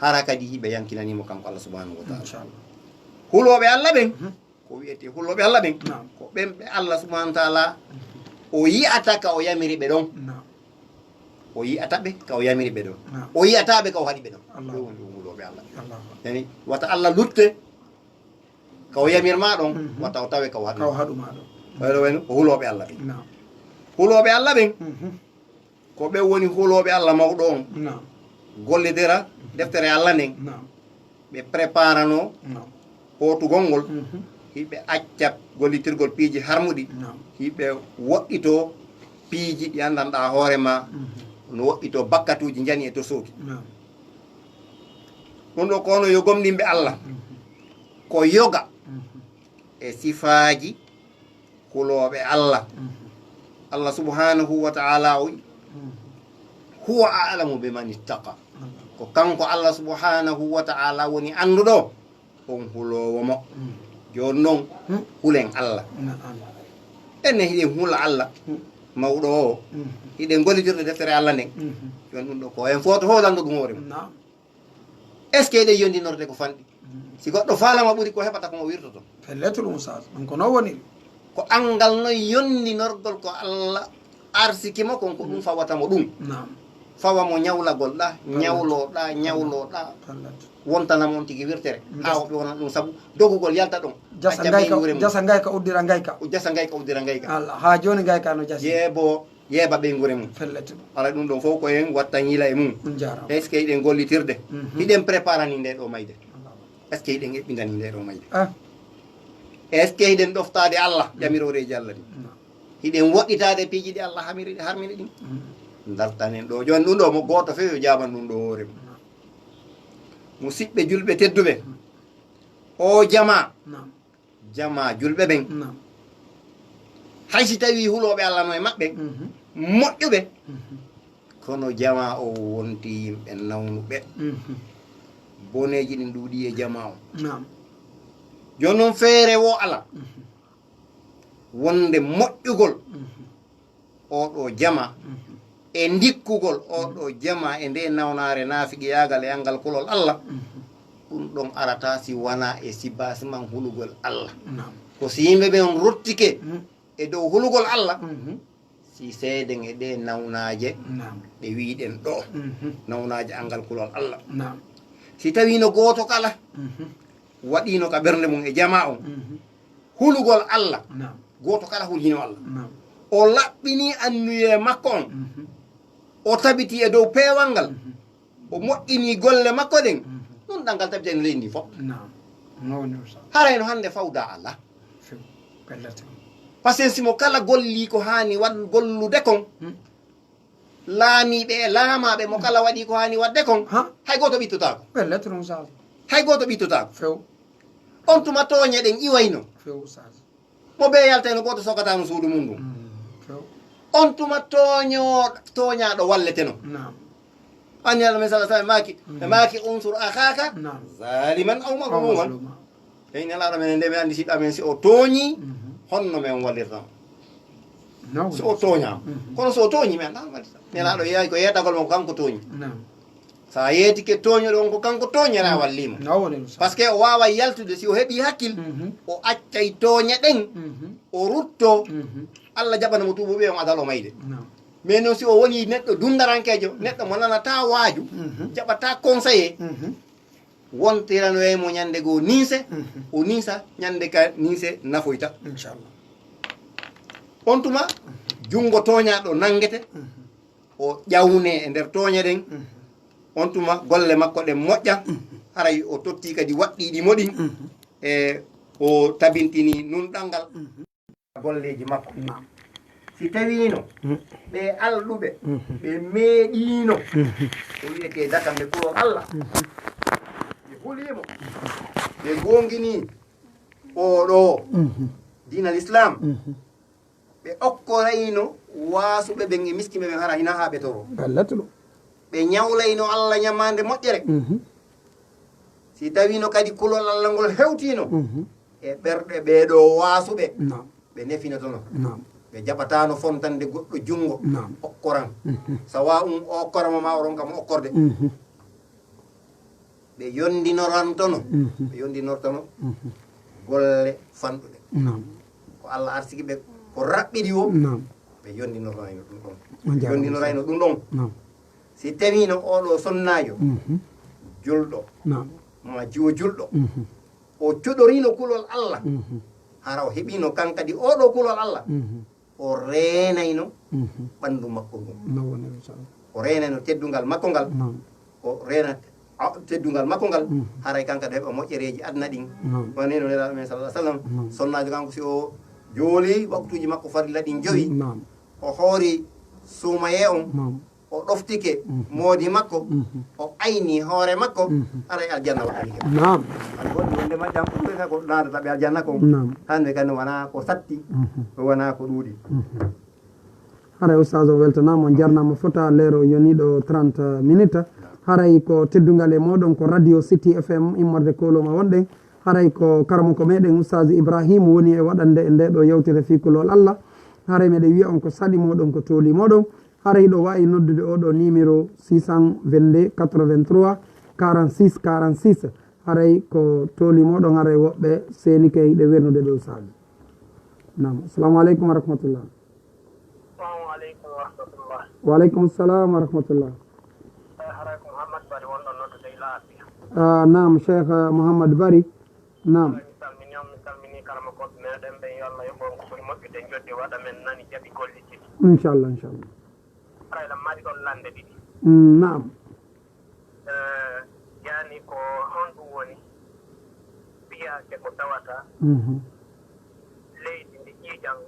Hara kadi hiɓe yankinanii mo kanko Allah subhanahu wa ta'ala. Inchallah. Hulooɓe Allah ɓen, mhm, ko wi'etee hulooɓe Allah ɓen, naam, ko ɓen ɓe Allah subhanahu wa ta'ala o yi'ata ka o yamiri ɓe ɗon. Naam. O yi'ata ɓe ka o yamiri ɓe ɗon. Naam. O yi'ataa ɓe ka o haɗi ɓe ɗon. Allah. Ɗum woni ɗum hulooɓe Allah ɓen. Allah. Yani, wata Allah lutte ka o yamir maa ɗon, mhm, wata o tawe ka o haɗu. Ka o haɗu maa ɗon. Ɓayɗo wayno ko hulooɓe Allah ɓen. Naam. Hulooɓe Allah ɓen, mhm, ko ɓe woni hulooɓe Allah mawɗo on. Naam. Gollidira deftere Allah nden. Naam. Ɓe préparanoo, naam, hootugol ngol. Mhm. Hiɓe acca gollitirgol piiji harmuɗi. Naam. Hiɓe woɗɗitoo Piiji ɗi anndanɗaa hoore maa, no woɗɗitoo bakkatuuji njani e tosooki. Ɗum ɗoo ko hono yo gomɗinɓe Allah, ko yoga e sifaaji kulooɓe Allah. Allah subhanahu wa ta'ala o wi'i, "Huwa a'lamu biman ittaqa." Ko kanko Allah subhanahu wa ta'ala woni annduɗo on huloowo mo. Jooni non, hulen Allah. Enen hiɗen hula Allah, mawɗo o. Hiɗen gollitirde deftere Allah nden. Jooni ɗum ɗoo ko en foto hoolando ɗum hoore mum. Est-ce que eɗen yondinorde ko fanɗi? Si goɗɗo faalama ɓuri ko heɓata ko mo wirtoto. Pellet ɗum, Ustaz. Ɗum ko non woniri. Ko anngal non yondinorgol ko Allah arsiki mo kon, ko ɗum fawata mo ɗum. Naam. Fawa mo ñawlagol ɗa, ñawlo ɗa, ñawlo ɗa. Pellet. Wontana mo on tigi wirtere. Haa woɓɓe wona ɗum sabu dogugol yalta ɗon. Jasa ngayka, jasa ngayka, uddira ngayka. Jasa ngayka, uddira ngayka. Allah, haa jooni ngayka no jasi. Yeebo. Yeeba ɓeynguure mum. Pellet. Alaa ɗum ɗon fof ko en watta hiila e mum. On jaaraama. Est-ce que hiɗen gollitirde? Hiɗen préparani nde ɗo mayde? Est-ce que hiɗen eɓɓindani nde ɗo mayde? Est-ce que hiɗen ɗoftaade Allah, jamirooreeji Allah ɗin? Hiɗen woɗɗitaade piiji ɗi Allah hamiri-, harmini ɗin? Dartanen ɗo. Jooni ɗum ɗo mo gooto fof yo jaaban ɗum ɗo hoore mum. Musidɓe julɓe tedduɓe, o jamaa, jamaa julɓe ɓen. Naam. Hay si tawii hulooɓe Allah no e maɓɓe, moƴƴuɓe, kono jamaa o wonti yimɓe nawnuɓe. Boneeji ɗin ɗuuɗi e jamaa o. Naam. Jooni non feere wo alaa. Wonde moƴƴugol oo ɗoo jamaa e ndikkugol oo ɗoo jamaa e ndee nawnaare naafiqiyaagal e anngal kulol Allah, ɗum ɗon arata si wanaa e sibaasiman hulugol Allah. Naam. Ko si yimɓe ɓen rottike e dow hulugol Allah, si seeden e ɗee nawnaaje ɗe wi'uɗen ɗoo, nawnaaje anngal kulol Allah. Naam. Si tawii no gooto kala waɗiino ka ɓernde mum e jamaa on, hulugol Allah. Naam. Gooto kala hulhino Allah. Naam. O laɓɓinii anniyee makko on. O tabitii e dow peewal ngal. O moƴƴinii golle makko ɗen. Ɗum ɗanngal tabitani leydi ndi fof. Naam. No woni ɗum sabu? Haray no hannde fawda Allah. Few. Pellet. Parce que si mo kala gollii ko haani waɗ-, gollude kon, laamiiɓe e laamaaɓe mo kala waɗii ko haani waɗde kon, hay gooto ɓittotaako. Pellet ɗum sabu. Hay gooto ɓittotaako. Few. On tuma tooñe ɗen iwayno. Few, Ustaz. Mo bee yaltayno, gooto sokataano suudu mum ndun. Mm, few. On tuma tooño-, tooñaaɗo walleteno. Naam. Anni Allah men sallallahu alaihi wasallam maaki, ɓe maaki, "Unsur akhaka zaliman aw mazluman." Mazluma. Ɓe inni Nelaaɗo men, nde mi anndi siɗɗo amen, si o tooñii, honno men wallirta mo? Si o tooñaama. Kono si o tooñii, mi anndaa no wallirta. Nelaaɗo yeeyi ko yeetagol mo ko kanko tooñi. Naam. Sa yeetike tooñuɗo on, ko kanko tooñere, a wallii mo. No woni ɗum, sa- Parce que o waaway yaltude, si o heɓii hakkil, o accay tooñe ɗen, o ruttoo, Allah jaɓana mo tuubuɓe on adal o mayde. Naam. Mais non, si o wonii neɗɗo dundarankeejo, neɗɗo mo nanataa waaju, jaɓataa conseiller, wontiranoyay mo ñande goo ninse, o ninsa, ñande ka ninse nafoyta. Inchallah. On tuma, junngo tooñaaɗo nanngete, o ƴawnee e nder tooñe ɗen. On tuma, golle makko ɗen moƴƴa, haray o tottii kadi waɗɗiiɗi mo ɗin, e o tabintinii nunɗal ngal. Golleeji makko. Naam. Si tawiino ɓe alɗuɓe, ɓe meeɗiino ko wi'etee dakande kulol Allah, ɓe hulii mo, ɓe goonginii oo ɗoo diina Lislaam, ɓe okkorayno waasuɓe ɓen e miskinɓe ɓen, hara hinaa haa ɓe toroo. Ɓe ñawlayno Allah ñamaande moƴƴere. Si tawiino kadi kulol Allah ngol hewtiino e ɓerɗe ɓee ɗoo waasuɓe, ɓe nefinotono. Naam. Ɓe jaɓataano fontande goɗɗo junngo, okkoran. Sawa'un o okkoramo maa o ronkamo okkorde. Ɓe yondinorantono, ɓe yondinortono golle fanɗuɗe. Naam. Ko Allah arsiki ɓe, ko raɓɓiɗi woo, naam, ɓe yondinorayno ɗum ɗon. On jaaraama. Yondinorayno ɗum ɗon. Naam. Si tawiino oo ɗoo sonnaajo, julɗo, naam, maa jiwo julɗo, o cuɗoriino kulol Allah, hara o heɓiino kan kadi oo ɗoo kulol Allah, o reenayno ɓanndu makko ngun. No woni, inchallah. O reenayno teddungal makko ngal. Naam. O reena, a, teddungal makko ngal. Haray kanko ɗo heɓa moƴƴereeji aduna ɗin. Naam. Wano no Nelaaɗo men sallallahu alaihi wasallam, naam, sonnaajo kanko si o jooli waktuuji makko farilla ɗin jowi, naam, O hoori suumayee on, Naam. o ɗoftike Mhm. moodi makko, Mhm. o ayni hoore makko, Mhm. haray aljanna waɗani mo. Naam. Aɗa wondi wonde majjam, ɗum wiyata ko laarata ɓe aljanna kon. Naam. Hande kan wonaa ko satti, Mhm. wonaa ko ɗuuɗi. Mhm. Haray Oustaz o weltanaama, on jarnaama fota, leero yoniiɗo trente minutes. Haray ko teddungal e mooɗon, ko Radio City F M immorde kooloma wonɗen. Haray ko karamoko meɗen Oustaz Ibrahim woni e waɗande e nde ɗo yewtere fii kulol Allah. Haray meɗen wi'a on ko saɗi mooɗon, ko tooli mooɗon. Haray hiɗo waawi noddude oo ɗoo numéro six cent vingt-deux quatre-vingt-trois quarante-six quarante-six. Haray ko tooli mooɗon, haray woɓɓe seenike hiɗe wernude ɗoo Oustaz. Naam. Assalamu aleykum wa rahmatullah. Assalamu aleykum wa rahmatullah. Wa aleykum salam wa rahmatullah. Eh, haray ko Muhammad Bari wonɗon noddude e Laafiya. Ah, naam, Cheikh, ah, Muhammad Bari. Naam. Mi salmini on, mi salmini karamokooɓe meɗen ɓen, yo Allah yoɓ on ko ɓuri moƴƴude, joddi waɗa men nani jaɓi gollitiri. Inchallah, inchallah. Haray lan mari ɗon lande ɗiɗi. Mm, naam. Eh, yani ko honɗum woni fiyaake ko tawata Mhm. leydi ndi ƴiiƴan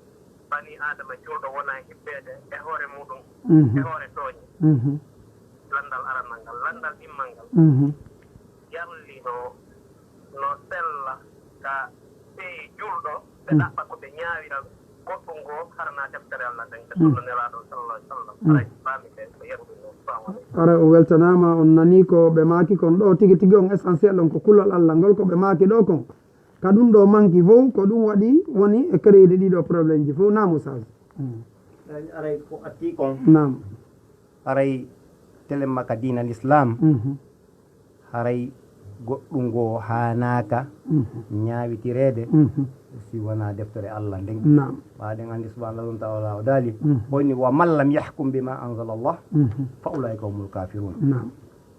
bani Aadama juulɗo wona hippeede e hoore muɗum, Mhm. e hoore tooñe? Mhm. Landal aranal ngal, landal ɗimmal ngal, Mhm. yarlino no sella ka ɓe juulɗo, ɓe Mm. ɗaɓɓa ko ɓe ñaawira goɗɗum goo, hara na deftere Allah nden, ɓe Mm. sunna Nelaaɗo sallallahu alaihi wasallam. Mm. Haray faami ɓe ko yarude non. Salamu aleykum. Haray o weltanaama, on nanii ko ɓe maaki kon ɗoo, tigi tigi on essentiel on ko kulol Allah ngol, ko ɓe maaki ɗoo kon. Ka ɗum ɗoo manki fow, ko ɗum waɗi woni e créer ɗii ɗoo problème ji fow, naam Oustaz. Mm. Haray ko atti kon. Naam. Haray telemma ka diina Lislaam. Mhm. Haray goɗɗum goo haanaaka Mhm. ñaawitireede Mhm. si wonaa deftere Allah nden. Naam. Ɓaaɗen anndi subhaanahu wa ta'ala o daali, Mhm. o inni, "Wa man lam yahkum bima anzala Allah, Mhm. fa ulaa'ika humul kaafiruun." Naam.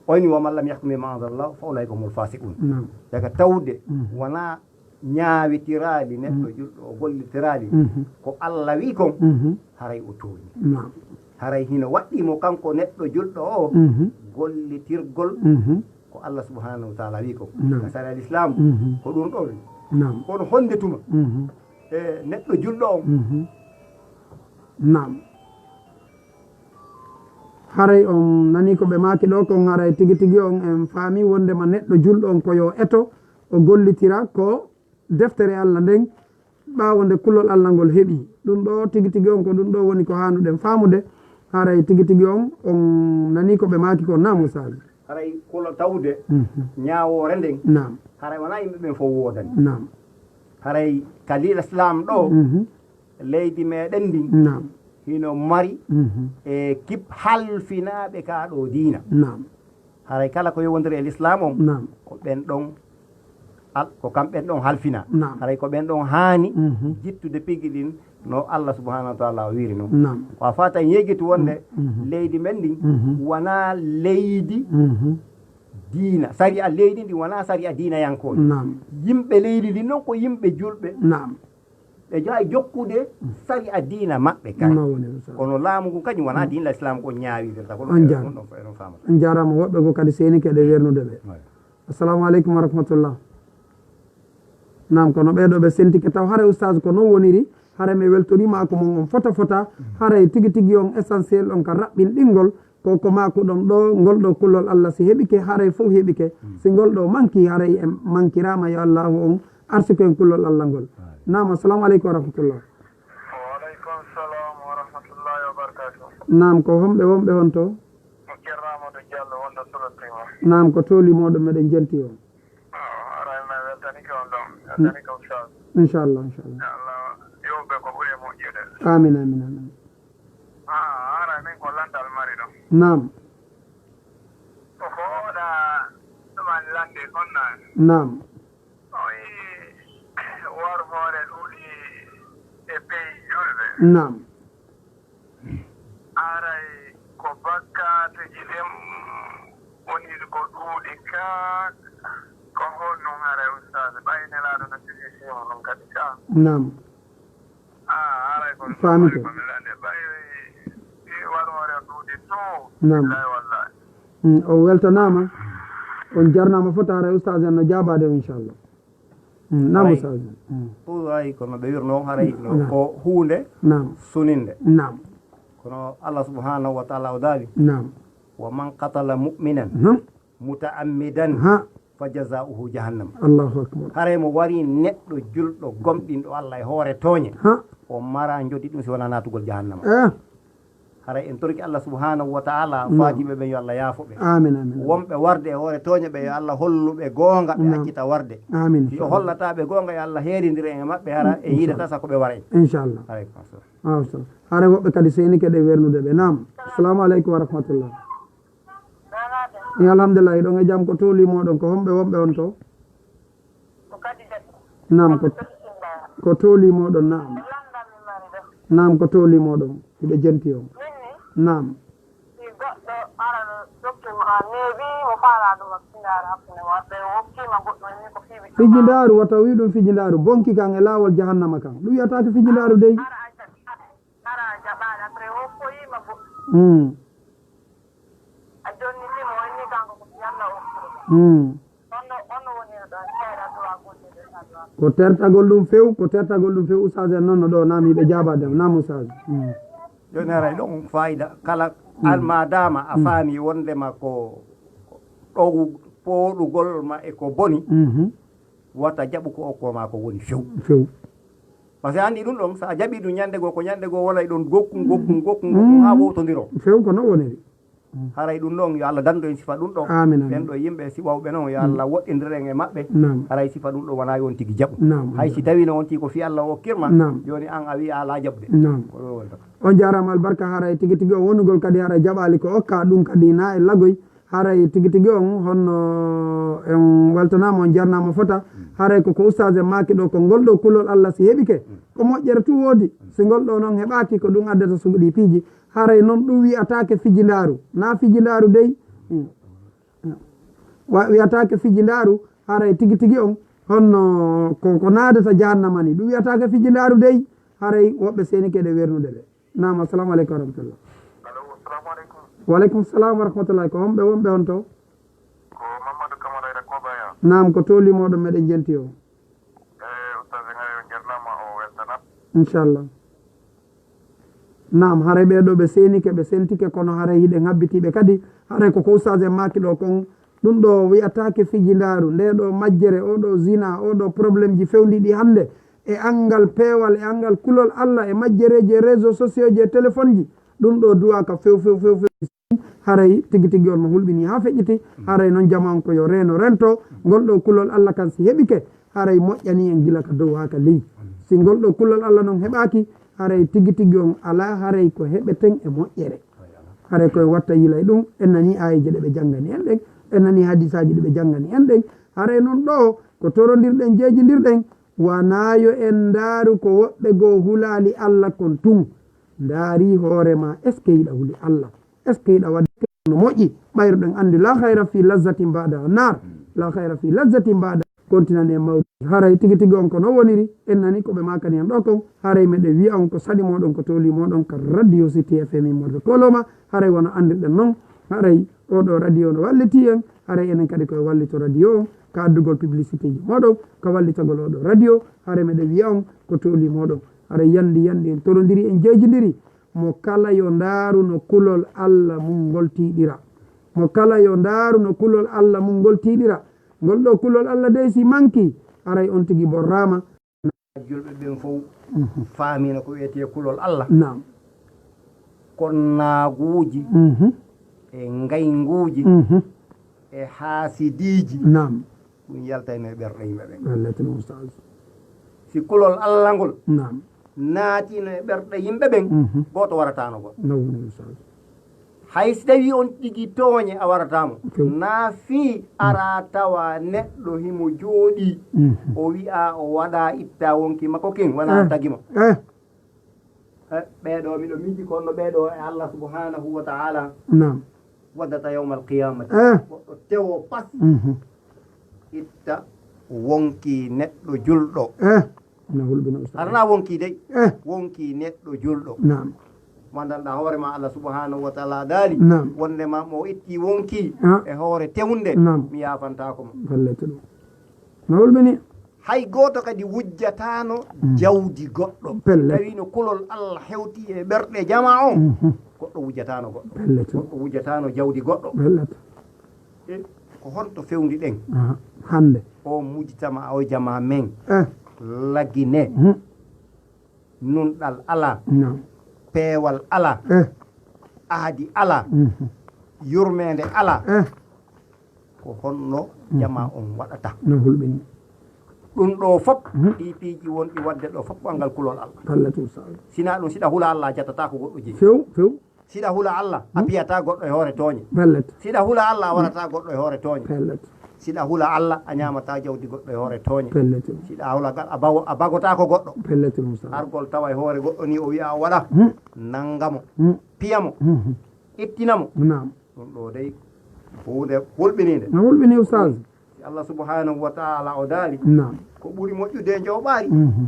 O inni, "Wa man lam yahkum bima anzala Allah, fa ulaa'ika humul faasiquun." Naam. Daga tawde Mhm. wonaa ñaawitiraali neɗɗo Mhm. julɗo o gollitiraali Mhm. ko Allah wi'i kon, Mhm. haray o tooñi. Naam. Haray hino waɗɗii mo kanko neɗɗo julɗo o Mhm. gollitirgol Mhm. ko Allah subhanahu wa ta'ala wi'i kon. Naam. Ka sariya Lislaam, Mhm. ko ɗum ɗo wi'i. Naam. Kono honde tuma? Mhm. E neɗɗo julɗo on. Mhm. Naam. Haray on nanii ko ɓe maaki ɗoo kon, haray tigi tigi on en faami wondema neɗɗo julɗo on ko yo eto, o gollitira ko deftere Allah nden, ɓaawo nde kulol Allah ngol heɓi. Ɗum ɗoo tigi tigi on, ko ɗum ɗoo woni ko haanuɗen faamude. Haray tigi tigi on, on nanii ko ɓe maaki kon, naam Oustaz? Haray kulol tawde Mhm. ñaawoore nden, Naam. haray wonaa yimɓe ɓen fow woodani. Naam. Haray ka Lislaam ɗoo, Mhm. leydi meɗen ndin Naam. hino mari Mhm. e kib halfinaaɓe kaa ɗoo diina. Naam. Haray kala ko yowondiri e Lislaam on, Naam. ko ɓen ɗon al-, ko kamɓen ɗon halfina. Naam. Haray ko ɓen ɗon haani Mhm. jittude pigi ɗin no Allah subhanahu wa ta'ala o wiiri non. Naam. Ko a fata yeegitu wonde Mhm. leydi men ndin Mhm. wonaa leydi Mhm. diina. Sariya leydi ndin wonaa sariya diinayankooji. Naam. Yimɓe leydi ndin non ko yimɓe julɓe. Naam. Ɓe jaay jokkude sariya diina maɓɓe kan. Mawni, Oustaz. Kono laamu ngun kañum wonaa Mm. diina Islam ko ñaawirta. Kono On ɓe jaaraama. ɗon ɗon faamata. On jaaraama. Woɓɓe goo kadi seenike eɗe wernude ɓe. Ouais. Assalamu aleykum wa rahmatullah. Naam, kono ɓee ɗoo ɓe sentike taw. Haray Oustaz ko non woniri. Haray mi weltoriima ko mon on fota fota. Haray tigi tigi on essentiel on ka raɓɓinɗingol. Ko ko maakuɗon ɗoo, ngol ɗoo kulol Allah si heɓike, haray fow heɓike. Si ngol ɗoo manki, haray en mankiraama, yo Allaahu on arsuku en kulol Allah ngol. Naam, assalamu aleykum wa rahmatullah. Wa aleykum salam wa rahmatullahi wa barakatuh. Naam, ko homɓe wonɓe honto? Ko Ceerno Amadou Diallo wonɗo Solotrima. Naam, ko tooli mooɗon meɗen jenti on. Awa, haray mi weltanike on ɗon, mi weltanike Oustaz. Inchallah, inchallah. Yo Allah yoɓ ɓe ko ɓuri e moƴƴude. Amin, amin, amin. Ah, haray min ko landal mari ɗon. Naam. Ko fooɗa ɗuman lande kon naan. Naam. O yi war hoore ɗuuɗi e pays julɓe. Naam. Haray ko bakkaatuji ɗin woni ko ɗuuɗi ka, ko honɗun haray Oustaz? Ɓay Nelaaɗo no sifii fii mun ɗun kadi ka. Naam. Ah, haray ko Faamike. Ko mi lande. Ɓay si war hoore ɗuuɗi to. Naam. Billahi wallahi. Mm, o weltanaama. On jarnaama fota, haray Oustaz en no jaabaade on, inchallah. Mm, naam, Haray. Oustaz. Mm. Ɗum wayi kono ɓe wirno haray no Naam. ko huunde Naam. suninde. Naam. Kono Allah subhanahu wa ta'ala o daali, نعم. ومن قتل مؤمنا نعم. متعمدا ها. فجزاؤه جهنم. الله أكبر. Haray mo wari neɗɗo julɗo gomɗinɗo Allah e hoore tooñe, ها. O mara njodi ɗum si wonaa naatugol jahannama. Eh. Haray en torki Allah subhanahu wa ta'ala, نعم. Faatiiɓe ɓen yo Allah yaafo ɓe. آمين، آمين. Wonɓe warde e hoore tooñe ɓe yo Allah hollu ɓe goonga, ɓe نعم. Accita warde. آمين. Si o hollataa ɓe goonga, yo Allah heerindire e maɓɓe, hara en yiidata sako ɓe wara en. إن شاء الله. Aleykum salam. Waaw, so hare woɓɓe kadi seenike ɗe wernude ɓe. Naam. Assalamu aleykum wa rahmatullah. Yo, alhamdulillah, hiɗon e jam. Ko toli moɗon, ko homɓe wonɓe on to? Naam, ko, ko toli moɗon, naam. Naam, ko toli moɗon, hiɓe jenti on. Naam. Fijindaaru, wata wi ɗum fijindaaru, bonki kan e laawol jahannama kan. Ɗum wiyataake fijindaaru dey. Mm. Mm. Ko tertagol ɗum few, ko tertagol ɗum few, Oustaz en noon no ɗo, naam, hiɓe jaabaade, naam, Oustaz. Mm. Jooni haray ɗon faayida kala, mm, almaadaama a, mm, faami wondema ko ɗow pooɗugol ma e ko boni, mhm, wata jaɓu ko okko ma ko woni few. Few. Parce que anndi ɗum ɗon, so a jaɓi ɗum ñande goo, ko ñande goo wonay ɗon gokkun, gokkun, gokkun, gokkun, haa, mm, wowtondiroo. Few ko non woniri. Haray ɗum ɗon, yo Allah dandu en sifa ɗum ɗon. Amin, amin. Ɓen ɗo yimɓe si wawɓe non, yo, mm, Allah woɗɗindir en e maɓɓe. Naam. Haray sifa ɗum ɗon wonaa yo on tigi jaɓu. Naam. Hay si tawino on tigi ko fii Allah o okkirma, naam, jooni an a wi'a alaa jaɓude. Naam. Ko ɗum woni tan. On jaaraama albarka, haray tigi tigi on wonugol kadi haray jaɓaali ko okka ɗum kadi na e lagoy. Haray tigi tigi on honno en weltanaama, on jarnaama fota. Haray ko, ko ustaas en maaki ɗo, ko ngol ɗo kulol Allah si heɓike, ko moƴƴere tun woodi. Si ngol ɗo non heɓaaki, ko ɗum addata sugu ɗi piiji. Haray non ɗum wi'ataake fijindaaru. Na fijindaaru dey. Mm. Wa-, wi'ataake fijindaaru, haray tigi tigi on honno ko, ko naadata jahannama ni. Ɗum wi'ataake fijindaaru dey, haray woɓɓe seenike ɗe wernude ɓe. Naam, assalamu aleykum wa rahmatullah. Allo, assalamu aleykum. Wa aleykum salam wa rahmatullah. Ko homɓe wonɓe on to? Ko Mamadou Camara e Koba ya. Naam, ko toli moɗon meɗen jenti o. Eh, Oustaz Ngaye, on jarnama, o weltana. Inchallah. Naam, haray ɓee ɗoo ɓe seenike, ɓe sentike, kono haray hiɗen habbitiiɓe kadi. Haray ko ko Oustaz en maaki ɗoo kon, ɗum ɗoo wi'ataake fijindaaru, ndee ɗoo majjere, oo ɗoo zina, oo ɗoo problème ji fewndiiɗi hannde, e anngal peewal, e anngal kulol Allah, e majjereeji, e réseaux sociaux ji, e téléphone ji, ɗum ɗoo duwaaka few, few, few, few. Haray tigi tigi on no hulɓinii haa feƴƴiti, haray non jamaa on ko yo reeno rento, ngol ɗoo kulol Allah kan si heɓike, haray moƴƴanii en gila ka dow haa ka ley. Si ngol ɗoo kulol Allah non heɓaaki, haray tigi tigi on alaa haray ko heɓeten e moƴƴere. Haray ko en watta yila e ɗum, en nanii aayeeje ɗe ɓe janngani en ɗen, en nanii hadiisaaji ɗi ɓe janngani en ɗen, haray non ɗoo ko torondirɗen, jeejindirɗen, wanaa yo en ndaaru ko woɓɓe goo hulaali Allah kon tun. Ndaarii hoore maa, est-ce que hiɗa huli Allah? Est-ce que hiɗa waɗi no moƴƴi? Ɓayruɗen anndi, "La khayra fi lazzatin ba'da nar." La khayra fi lazzatin ba'da. Kontinan en mawɗi. Haray tigi tigi on ko non woniri. En nani ko ɓe maakani en ɗoo kon. Haray meɗen wi'a on ko saɗi moɗon, ko toli moɗon ka Radio City F M immorde Koloma. Haray wano anndirɗen non. Haray oo ɗoo radio no wallitii en. Haray enen kadi ko e wallito radio on. Ka addugol publicité ji moɗon. Ka wallitagol oo ɗoo radio. Haray meɗen wi'a on ko toli moɗon. Haray yandi yandi en torondiri, en jeejindiri. Mo kala yo ndaaru no kulol Alla mun ngol tiiɗira. Mo kala yo ndaaru no kulol Alla mun ngol tiiɗira. Ngol ɗoo kulol Alla dey si manki, haray on tigi borraama. Julɓe ɓen fow, mhm, faamina ko wi'etee kulol Alla. Naam. Konnaaguuji, mhm, e ngaynguuji, mhm, e haasidiiji. Naam. Ɗum yaltayno e ɓerɗe yimɓe ɓen. Wallay tun, Ustaaz. Si kulol Alla ngol, naam, naatiino e ɓerɗe yimɓe ɓen, mhm, gooto warataano goɗɗo. Nawwun, Ustaaz. Hay si tawii on tigi tooñe a warataamo, few, naa fii araa tawa neɗɗo himo jooɗii, mhm, o wi'aa o waɗaa ittaa wonkii makko kin, wanaa, eh, tagi mo. Eh. Eh, ɓee ɗoo miɗo miiji ko honno ɓee ɗoo e Allah subhanahu wa ta'ala, naam, waddata yawmal qiyamati. Eh. Goɗɗo tewo pas. Mhm. Itta wonkii neɗɗo julɗo. Eh. Na hulɓina ustaz. Hara na wonkii dey. Eh. Wonkii neɗɗo julɗo. Naam. Mo anndanɗaa hoore maa Allah subhanahu wa ta'ala daali. Naam. Wonde ma mo itti wonkii, ah, e hoore tewunde, naam, mi yaafantaako mo. Wallay to ɗum. Na hulɓini. Hay gooto kadi wujjataano jawdi goɗɗo. Pellet. Tawi no kulol Allah hewti e ɓerɗe jamaa on, goɗɗo wujjataano goɗɗo. Pellet. Goɗɗo wujjataano jawdi goɗɗo. Pellet. E ko honto fewndi ɗen? Aha. Hannde. O mujtama, o jamaa men. Eh. Lagine. Mhm. Nunɗal alaa. Naam. Peewal alaa. Eh. Ahadi alaa. Mhm. Yurmeende alaa. Eh. Ko honno jamaa on waɗata? No hulɓini. Ɗun ɗoo fof, ɗii piiji wonɗi waɗde ɗoo fof, ko anngal kulol Allah. Pellet, Ustaaz. Sinaa ɗun, si ɗa hula Allah, a jattataa ko goɗɗo jeyi. Few, few. Si ɗa hula Allah, a piyataa goɗɗo e hoore tooñe. Pellet. Si ɗa hula Allah, a warataa goɗɗo e hoore tooñe. Pellet. Si ɗa hula Allah, a ñaamataa jawdi goɗɗo e hoore tooñe. Pellet. Si ɗa hula gal, a bago-, a bagotaako goɗɗo. Pellet, Ustaaz. Argol tawa e hoore goɗɗo ni, o wi'a o waɗa. Hmm. Nanga mo. Hmm. Piya mo. Hmm. Ittina mo. Naam. Ɗun ɗoo dey, ko huunde hulɓiniinde. No hulɓini, Ustaaz. Si Allah subhanahu wa ta'ala o daali, naam, ko ɓuri moƴƴude e njooɓaari. Mhm.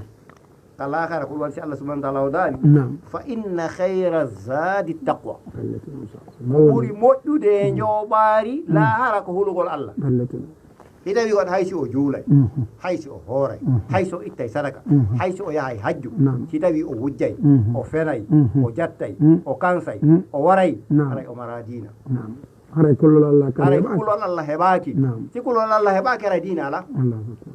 Ka laakara ko ɗun waɗi si Allah subhanahu wa ta'ala o daali, naam, "Fa inna khayra zadi taqwa." Pellet, Ustaaz. Ko ɓuri moƴƴude e njooɓaari, mm, laakara ko hulugol Allah. Pellet. Si tawi on hay si o juulay, mhm, hay si o hooray, mhm, hay si o ittay sadaka, mhm, hay si o yahay hajju, naam, si tawi o wujjay, mhm, o fenay, mhm, o jattay, mhm, o kansay, mhm, o waray, naam, haray o maraa diina. Naam. Haray kulol Allah kan heɓaaki. Haray kulol Allah heɓaaki. Naam. Si kulol Allah heɓaaki, haray diina alaa. Allahu akbar.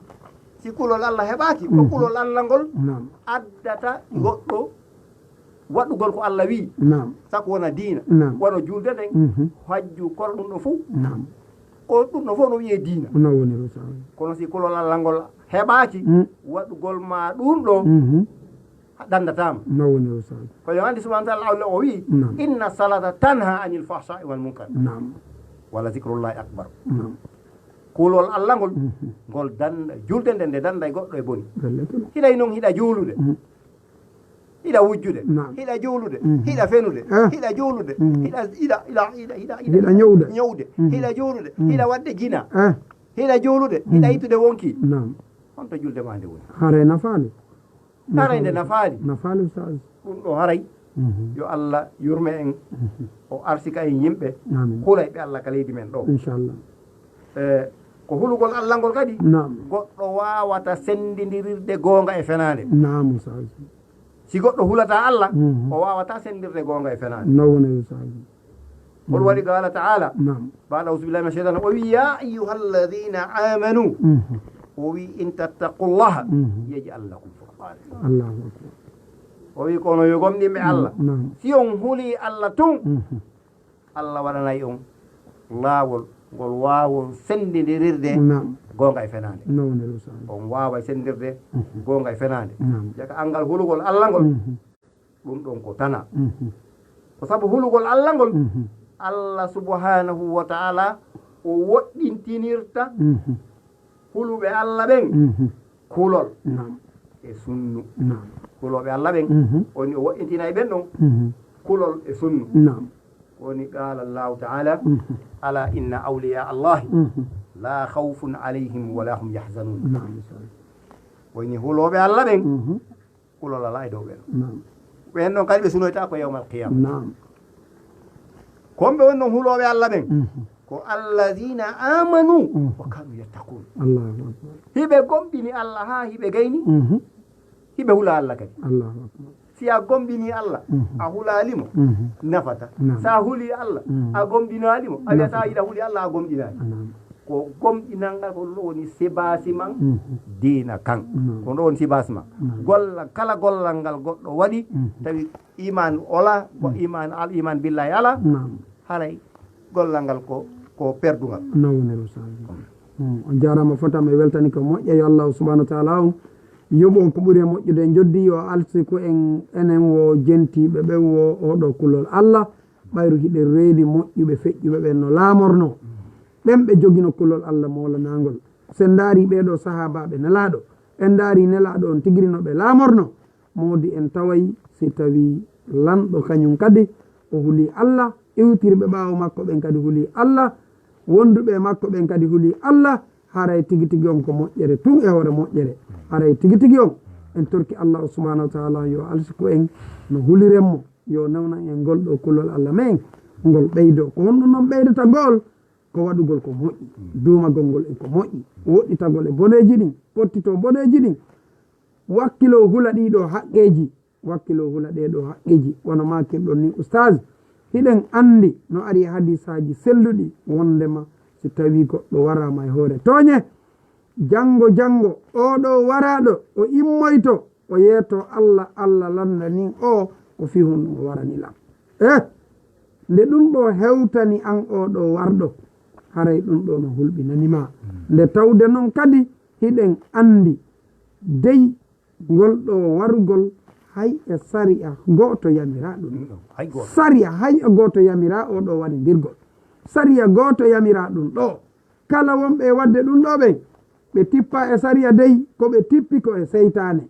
Si kulol Allah heɓaaki, ko, mhm, kulol Allah ngol, naam, addata, mm, goɗɗo waɗugol ko Allah wi'i. Naam. Sako wona diina. Naam. Wano julde nden, mhm, hajju, kono ɗun ɗoo fow. Naam. Ko ɗun ɗoo fow no wi'ee diina. No woni, Ustaaz. Kono si kulol Allah ngol heɓaaki, mm, waɗugol ma ɗun ɗoo, mhm, a ɗanndataama. No woni, Ustaaz? Ko yo anndi subhanahu wa ta'ala, Allah o wi'i, naam, "Inna salata tanha anil fahsha'i wal munkar." Naam. "Wala zikrullahi akbar." Naam. Kulol Allah ngol, mhm, ngol dan-, julde nden nde dannday goɗɗo e boni. Pellet. Hiɗay non hiɗa juulude. Mhm. Hiɗa wujjude. Naam. Hiɗa juulude. Mhm. Hiɗa fenude. Eh. Hiɗa juulude. Mhm. Hiɗa, hiɗa, hiɗa, hiɗa, hiɗa, hiɗa ñowde. Ñowde. Mhm. Hiɗa juulude. Mhm. Hiɗa waɗde jina. Eh. Hiɗa juulude. Hiɗa, mhm, ittude wonki. Naam. Honto julde maa nde woni? Haray nafaali. Haray nde nafaali. Nafaali, Ustaaz. Ɗun ɗoo haray. Mhm. Yo Allah yurme en, mhm, o arsika en yimɓe, amiin, hulayɓe Allah ka leydi men ɗoo. Inchallah. E, ko hulugol Allah ngol kadi, naam, goɗɗo waawata senndindirirde goonga e fenaande. Naam, Ustaaz. Si goɗɗo hulataa Allah, mhm, o waawataa senndirde goonga e fenaande. No woni, Ustaaz. Hol waɗi? Qaala ta'ala, naam, ba'da a'uuzu billahi mina shaytaani, o wi'i, "Yaa ayyuhalladhiina aamanu," mhm, o wi'i, "in tattaqullaha, mhm, yaj'al lakum furqaana." Allahu akbar. O wi'i, "Kono yo gomɗinɓe Allah, naam, si on hulii Allah tun, mhm, Allah waɗanay on laawol ngol waawon senndindirirde, naam, goonga e fenaande." No woni, Ustaaz. On waaway senndirde, mhm, goonga e fenaande. Naam. Jaka anngal hulugol Allah ngol, mhm, ɗun ɗon ko tanaa. Mhm. Ko sabu hulugol Allah ngol, mhm, Allah subhanahu wa ta'ala o woɗɗintinirta, mhm, huluɓe Allah ɓen, mhm, kulol, naam, e sunnu. Naam. Hulooɓe Allah ɓen, mhm, woni o woɗɗintina e ɓen ɗon, mhm, kulol e sunnu. Naam. Woni qaala Allahu ta'ala, mhm, "Alaa inna awliyaa Allahi, mhm, laa khawfun alayhim wa laa hum yahzanuun." Naam. Woni hulooɓe Allah ɓen, mhm, kulol alaa e dow ɓen. Naam. Ɓen ɗon kadi ɓe sunoytaa ko yawmal qiyaama. Naam. Ko homɓe woni ɗon hulooɓe Allah ɓen? Mhm. Ko alladhiina aamanu, mhm, wa kaanu yattaquun. Allahu akbar. Hiɓe gomɗini Allah haa hiɓe gayni, mhm, hiɓe hula Allah kadi. Allahu akbar. Si a gomɗini Allah, mhm, a hulaali mo, mhm, nafata. Naam. Si a huli Allah, mhm, a gomɗinaali mo, a wi'ataa, nafataa, hiɗa huli Allah, a gomɗinaali. Naam. Ko gomɗinal ngal ko ɗun woni sibaasiman, mhm, diina kan. Mhm. Ko ɗun woni sibaasiman. Mhm. Golla, kala gollal ngal goɗɗo waɗi, mhm, tawi iman ola, ko, mhm, iman, al iman billahi ala, naam, haray gollal ngal ko, ko perdungal. No woniri, Ustaaz. Mm, on jaaraama fota, mi weltani ko moƴƴa. Yo Allahu subhanahu wa ta'ala on yoɓu on ko ɓuri e moƴƴude. En joddi yo alsiku en, enen wo jentiiɓe ɓen wo oɗo kulol Allah. Ɓayru hiɗen reeni moƴƴuɓe feƴƴuɓe ɓen no laamornoo. Ɓen ɓe jogino kulol Allah moolanaangol. Si en ndaarii ɓee ɗoo sahaabaaɓe Nelaaɗo, en ndaarii Nelaaɗo on tigi ri no ɓe laamornoo, moodi en taway si tawii lanɗo kañun kadi o hulii Allah, iwtirɓe ɓaawo makko ɓen kadi hulii Allah, wonduɓe e makko ɓen kadi hulii Allah, haray tigi tigi on ko moƴƴere tun e hoore moƴƴere. Haray tigi tigi on, en torki Allahu subhanahu wa ta'ala yo alsiku en no huliren mo. Yo newnan en ngol ɗoo kulol Allah men, ngol ɓeydoo. Ko honɗun non ɓeydata ngol? Ko waɗugol ko moƴƴi, duumagol ngol e ko moƴƴi, woɗɗitagol e boneeji ɗin, pottitoo boneeji ɗin, wakkiloo hula ɗii ɗoo haqqeeji, wakkiloo hula ɗee ɗoo haqqeeji, wano maakirɗon nii, Ustaaz. Hiɗen anndi no ari e hadiisaaji selluɗi wonndema si tawii goɗɗo waraama e hoore tooɲe, janngo, janngo, oo ɗoo waraaɗo, o immoyto, o yeetoo Alla, Alla lanndanii o ko fii honɗun o warani lan. Eh, nde ɗun ɗoo hewtani an oo ɗoo warɗo, haray ɗun ɗoo no hulɓinani ma. Nde tawde non kadi hiɗen anndi dey ngol ɗoo warugol hay e sariya gooto yamiraa ɗun. Hay gooto. Sariya hay e gooto yamiraa oo ɗoo warindirgol. Sariya gooto yamiraa ɗun ɗoo. Kala wonɓe e waɗde ɗun ɗoo ɓen, ɓe tippaa e sariya dey, ko ɓe tippi ko e seytaane.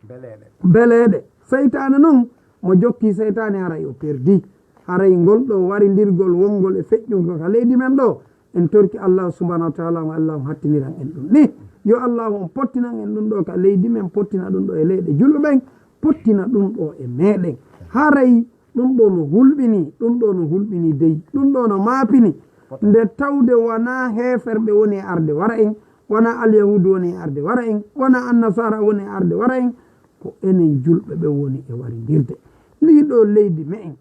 Beleeɗe. Beleeɗe. Seytaane non, mo jokkii seytaane haray o perdii. Haray ngol ɗoo warindirgol wonngol e feƴƴungol ka leydi men ɗoo, en torki Allaahu subhaanahu wa ta'aalaa, on Allaahu hattiniran en ɗun. Ni, yo Allaahu on pottinan en ɗun ɗoo ka leydi men, pottina ɗun ɗoo e leyɗe julɓe ɓen, pottina ɗun ɗoo e meɗen. Haray ɗun ɗoo no hulɓinii, ɗun ɗoo no hulɓinii dey, ɗun ɗoo no maapini. Nde tawde wanaa heeferɓe woni e arde wara en, wanaa alyahuudu woni e arde wara en, wanaa annasaara woni e arde wara en, ko enen julɓe ɓen woni e warindirde. Ndii ɗoo leydi me'en,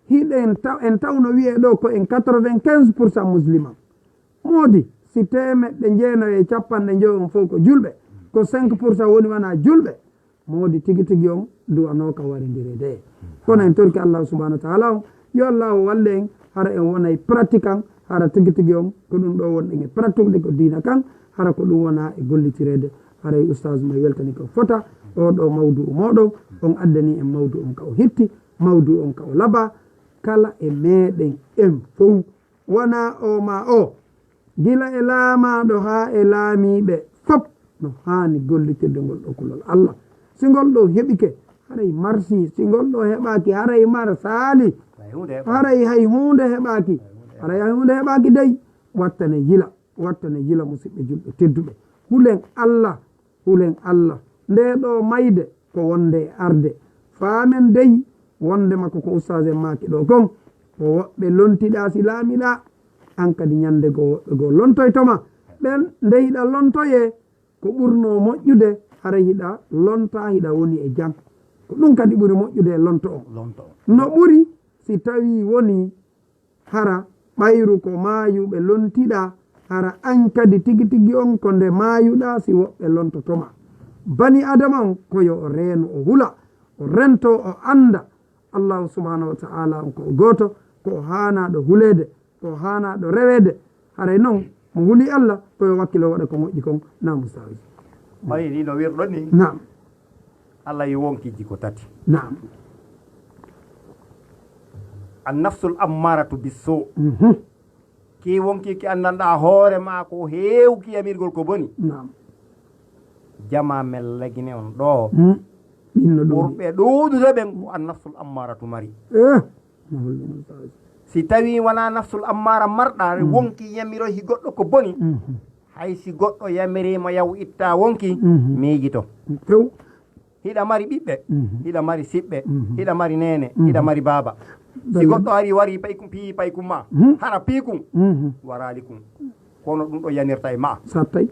hiɗen taw, en taw no wi'ee ɗoo ko en quatre-vingt-quinze pour cent musliman. Moodi, si teemeɗɗe jeenayo e cappanɗe jowi on fow ko julɓe, ko cinq pour cent woni wanaa julɓe, moodi tigi tigi on du'anooka warindireede. Kono en torki Allaahu subhaanahu wa ta'aalaa on, yo Allaahu wallu en, hara en wonay pratiquant, hara tigi tigi on ko ɗun ɗoo wonɗen e pratiqude ko diina kan, hara ko ɗun wonaa e gollitireede. Haray Ustaaz may weltani ko fota, oo ɗoo mawdu'u mooɗon, on addanii en mawdu'u on ka o hitti, mawdu'u on ka o labaa, kala e meɗen en fow. Wanaa oo maa oo. Gila e laamaaɗo haa e laamiiɓe fop no haani gollitirde ngol ɗoo kulol Alla. Si ngol ɗoo heɓike, haray marsii. Si ngol ɗoo heɓaaki, haray marsaali. Hay huunde heɓaaki. Haray hay huunde heɓaaki. Haray hay huunde heɓaaki dey. Wattane yila, wattane yila, musiɓɓe julɓe tedduɓe. Hulen Alla, hulen Alla. Ndee ɗoo mayde ko wonde e arde. Faamen dey, wondema ko ko ustaas en maaki ɗoo kon, ko woɓɓe lontiɗaa si laamiɗaa, an kadi ɲande goo woɓɓe goo lontoyto ma. Ɓen nde hiɗa lontoyee, ko ɓurnoo moƴƴude, haray hiɗa lontaa, hiɗa woni e jam. Ko ɗun kadi ɓuri moƴƴude e lonto on. Lonto on. No ɓuri si tawii wonii hara ɓayru ko maayuɓe lontiɗaa, hara an kadi tigi tigi on ko nde maayuɗaa si woɓɓe lontoto ma. Bani Aadama on ko yo o reenu, o hula, o rentoo, o annda Allaahu subhaanahu wa ta'aalaa on ko o gooto, ko o haanaaɗo huleede, ko o haanaaɗo reweede. Haray non, mo hulii Alla, ko yo wakkilo waɗa ko moƴƴi kon, naa mustahabi. Ɓay ni no wirɗon ni. Naam. Alla yo wonkiiji ko tati. Naam. An nafsul ammaratu bissuu. Mhm. Kii wonki ki anndanɗaa hoore maa ko heewki yamirgol ko boni. Naam. Jamaa men legine on ɗoo. Hmm. Ɗin no ɗuuɗi. Ɓurɓe ɗuuɗude ɓen ko an nafsul ammaratu mari. Eh, no holli non sawi. Si tawii wanaa nafsul ammara marɗaa, hmm, wonki yamiroy hi goɗɗo ko boni. Mhm. Hay si goɗɗo yamiriima yaw ittaa wonki, mhm, miijito. Few. Hiɗa mari ɓiɓɓe, mhm, hiɗa mari siɓɓe, mhm, hiɗa mari neene, mhm, hiɗa mari baaba. Si goɗɗo ari wari paykum, piyi paykum ma, mhm, hara piikum, mhm, waraali kum. Kono ɗun ɗoo yanirta e ma. Sattay.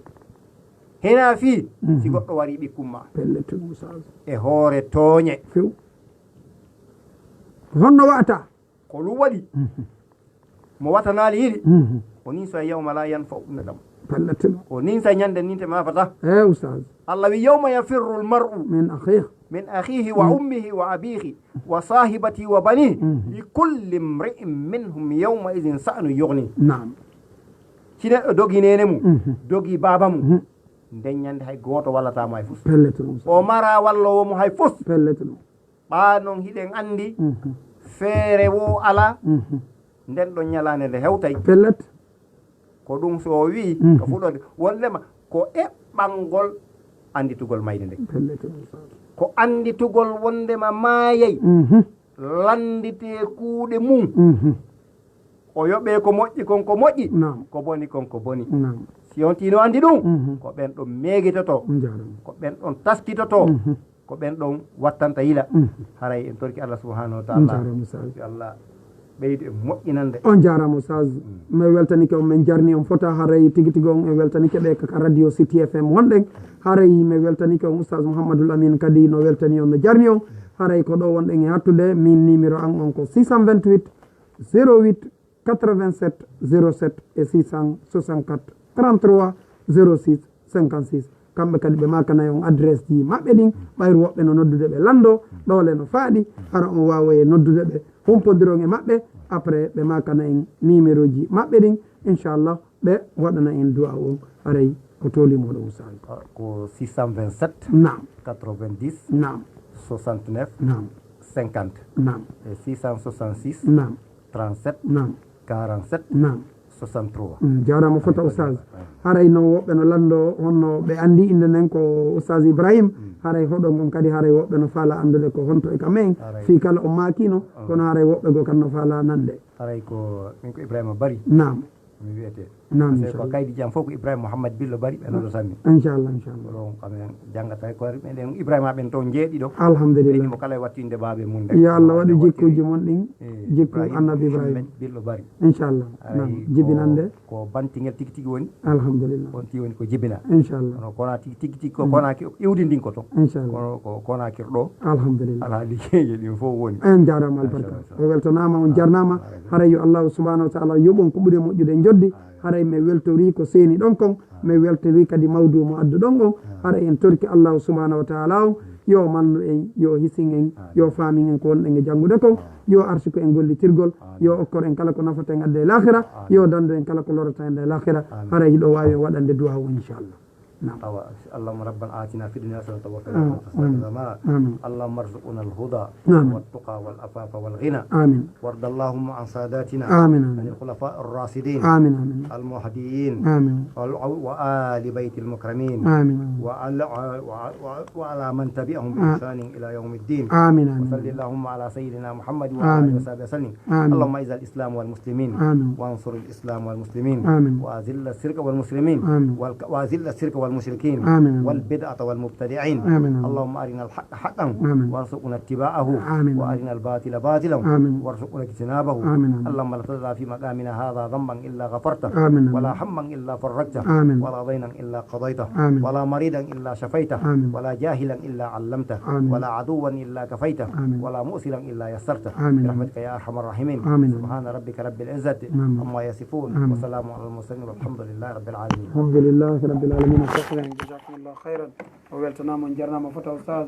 Hinaa fii, mhm, si goɗɗo wari ɓikkum ma. Pellet, Musa. E hoore tooɲe. Few. Honno wa'ata? Ko ɗun waɗi. Mhm. Mo watanaali hiɗi. Mhm. O ninsa yawma la yanfa'u nadam. Pellet. O ninsa ɲande ninte ma fata. Eh, Ustaz. Alla wi, "Yawma yafirru al-mar'u min akhihi. Min akhihi wa, mm, ummihi wa abihi wa sahibatihi wa banihi. Mhm. Li kulli imri'in minhum yawma idhin sha'nu yughni." Naam. Si neɗɗo dogi neene mun, mhm, dogi baaba mun, mhm, nden ɲande hay gooto wallataa mo hay fus. Pellet, Ustaz. O maraa walloowo mo hay fus. Pellet. Ɓaa non hiɗen anndi, mhm, feere woo alaa, mhm, nden ɗon ɲalaande nde hewtay. Pellet. Ko ɗun so o wi'i, mhm, ka fuɗɗorde, wondema ko eɓɓangol annditugol mayde nden. Pellet. Ko annditugol wondema maayay, mhm, lannditee kuuɗe mun. Mhm. O yoɓee ko moƴƴi kon ko moƴƴi, naam, ko boni kon ko boni. Naam. Si on tino anndi ɗun, mhm, ko ɓen ɗon meegitotoo, njaaraama, ko ɓen ɗon taskitotoo, mhm, ko ɓen ɗon wattanta yila. Mhm. Haray en torki Allah subhanahu wa ta'ala. Njaaraama, Ustaz. Yo Allah ɓeydu e moƴƴinande. On jaaraama, Oustaz. Mm. Min weltanike on, min jarni on fota. Haray tigi tigi on en weltanike ɓe ka Radio City F M wonɗen. Haray min weltanike on, Oustaz Mouhamadoul Amine kadi no weltani on, no jarni on. Haray ko ɗo wonɗen e hattude. Min numéro an on ko six cent vingt-huit, zéro huit, quatre-vingt-sept, zéro sept e six cent soixante-quatre, trente-trois, zéro six, cinquante-six. Kamɓe kadi ɓe maakanay on adresse ji maɓɓe ɗin, ɓayru woɓɓe no noddude ɓe lanndo, ɗoole no faaɗi, hara on waawoye noddude ɓe, humpodiron e maɓɓe, après ɓe maakana en numéro ji maɓɓe ɗin, inchallah, ɓe waɗana en du'a on, haray ko tooli moɗon Oustaz. Ah, ko six cent vingt-sept, Naam. quatre-vingt-dix, Naam. soixante-neuf, Naam. cinquante. Naam. E six cent soixante-six, Naam. trente-sept, Naam. quarante-sept, Naam. soixante-trois. Mm, jaaraama fota Ustaz. Haray non woɓɓe no lanndo honno ɓe anndi innde nden ko Ustaz Ibrahim. Mm. Haray hoɗon on kadi haray woɓɓe no faala anndude ko honto e ka men. Haray. Fii kala on maakiino, Mm. kono haray woɓɓe goo kan no faala nande. Haray ko min ko Ibrahima Bari. Naam. Mi wiyete. Naam, Parce que ko inchallah. Kaydi jam fof ko Ibrahima Mouhammad Billo Bari ɓe noddotanmi. Inchallah, inchallah. Ɗon ko amen janngata ko meɗen Ibrahima ɓen toon jeeɗiɗo. Alhamdulillah. Ɓe mo kala e wattinde baabe mum nden. Yo Allah waɗu Wattiri jikkuuji mon ɗin, eh, jikku Ibrahima Annabi Ibrahima. Mouhammad Billo Bari. Inchallah. Haray Naam, ko, jibinande. Ko bantingel tigi tigi woni. Alhamdulillah. On tigi woni ko jibina. Inchallah. Kono kona tigi tigi tigi ko Mm. kona ki iwdi ndin ko to. Inchallah. Kono ko kona kirɗo. Alhamdulillah. Ala liggeyje ɗin fof woni. En jaaraama albarka. Inchallah. O weltanaama, on jarnaama. Alhamdulillah. Haray yo Allahu subhanahu wa ta'ala yoɓon ko ɓuri moƴƴude njoddi. Haray mi weltori ko seeni ɗon kon, mi weltori kadi mawdu mo adduɗon on. Haray en torki Allahu subhanahu wa ta'ala on, yo mallu en, yo hisin en, yo faamin en ko wonɗen e janngude kon, yo arsuku en gollitirgol, yo okkor en kala ko nafata en adde e laakhira, yo dandu en kala ko lorata en e laakhira. Haray hiɗo waawi en waɗande du'a o, inchallah. Naam. Awa, اللهم ربنا آتنا في الدنيا حسنة وفي الآخرة حسنة وقنا عذاب النار. Amin. اللهم ارزقنا الهدى Amin. والتقى والعفاف والغنى. Amin. وارض اللهم عن ساداتنا Amin, amin. الخلفاء الراشدين Amin, amin. المهديين Amin. وال-، وآل بيت المكرمين Amin, amin. وعلى، وع-، وع-، وعلى من تبعهم بإحسان إلى يوم الدين. Amin, amin. وصل اللهم على سيدنا محمد وعلى آله Amin. وصحبه وسلم. Amin. اللهم أعز الإسلام والمسلمين Amin. وانصر الإسلام والمسلمين. Amin. وأذل الشرك والمشركين. Amin. والك-، وأذل الشرك والمشركين. Amin. والبدعة والمبتدعين. Amin. اللهم أرنا الحق حقا Amin. وارزقنا اتباعه. Amin. وأرنا الباطل باطلا Amin. وارزقنا اجتنابه. Amin. اللهم لا تدع في مقامنا هذا ذنبا إلا غفرته. Amin. ولا هما إلا فرجته. Amin. ولا دينا إلا قضيته. Amin. ولا مريضا إلا شفيته. Amin. ولا جاهلا إلا علمته. Amin. ولا عدوا إلا كفيته. Amin. ولا مؤسرا إلا يسرته. Amin. برحمتك يا أرحم الراحمين. Amin. سبحان ربك رب العزة Amin. عما يصفون. Amin. وسلام على المرسلين والحمد لله رب العالمين. Alhamdulillahi rabbil alamin. Jazakumullahu khairan. O weltanaama, on jarnaama fota, Ustaz.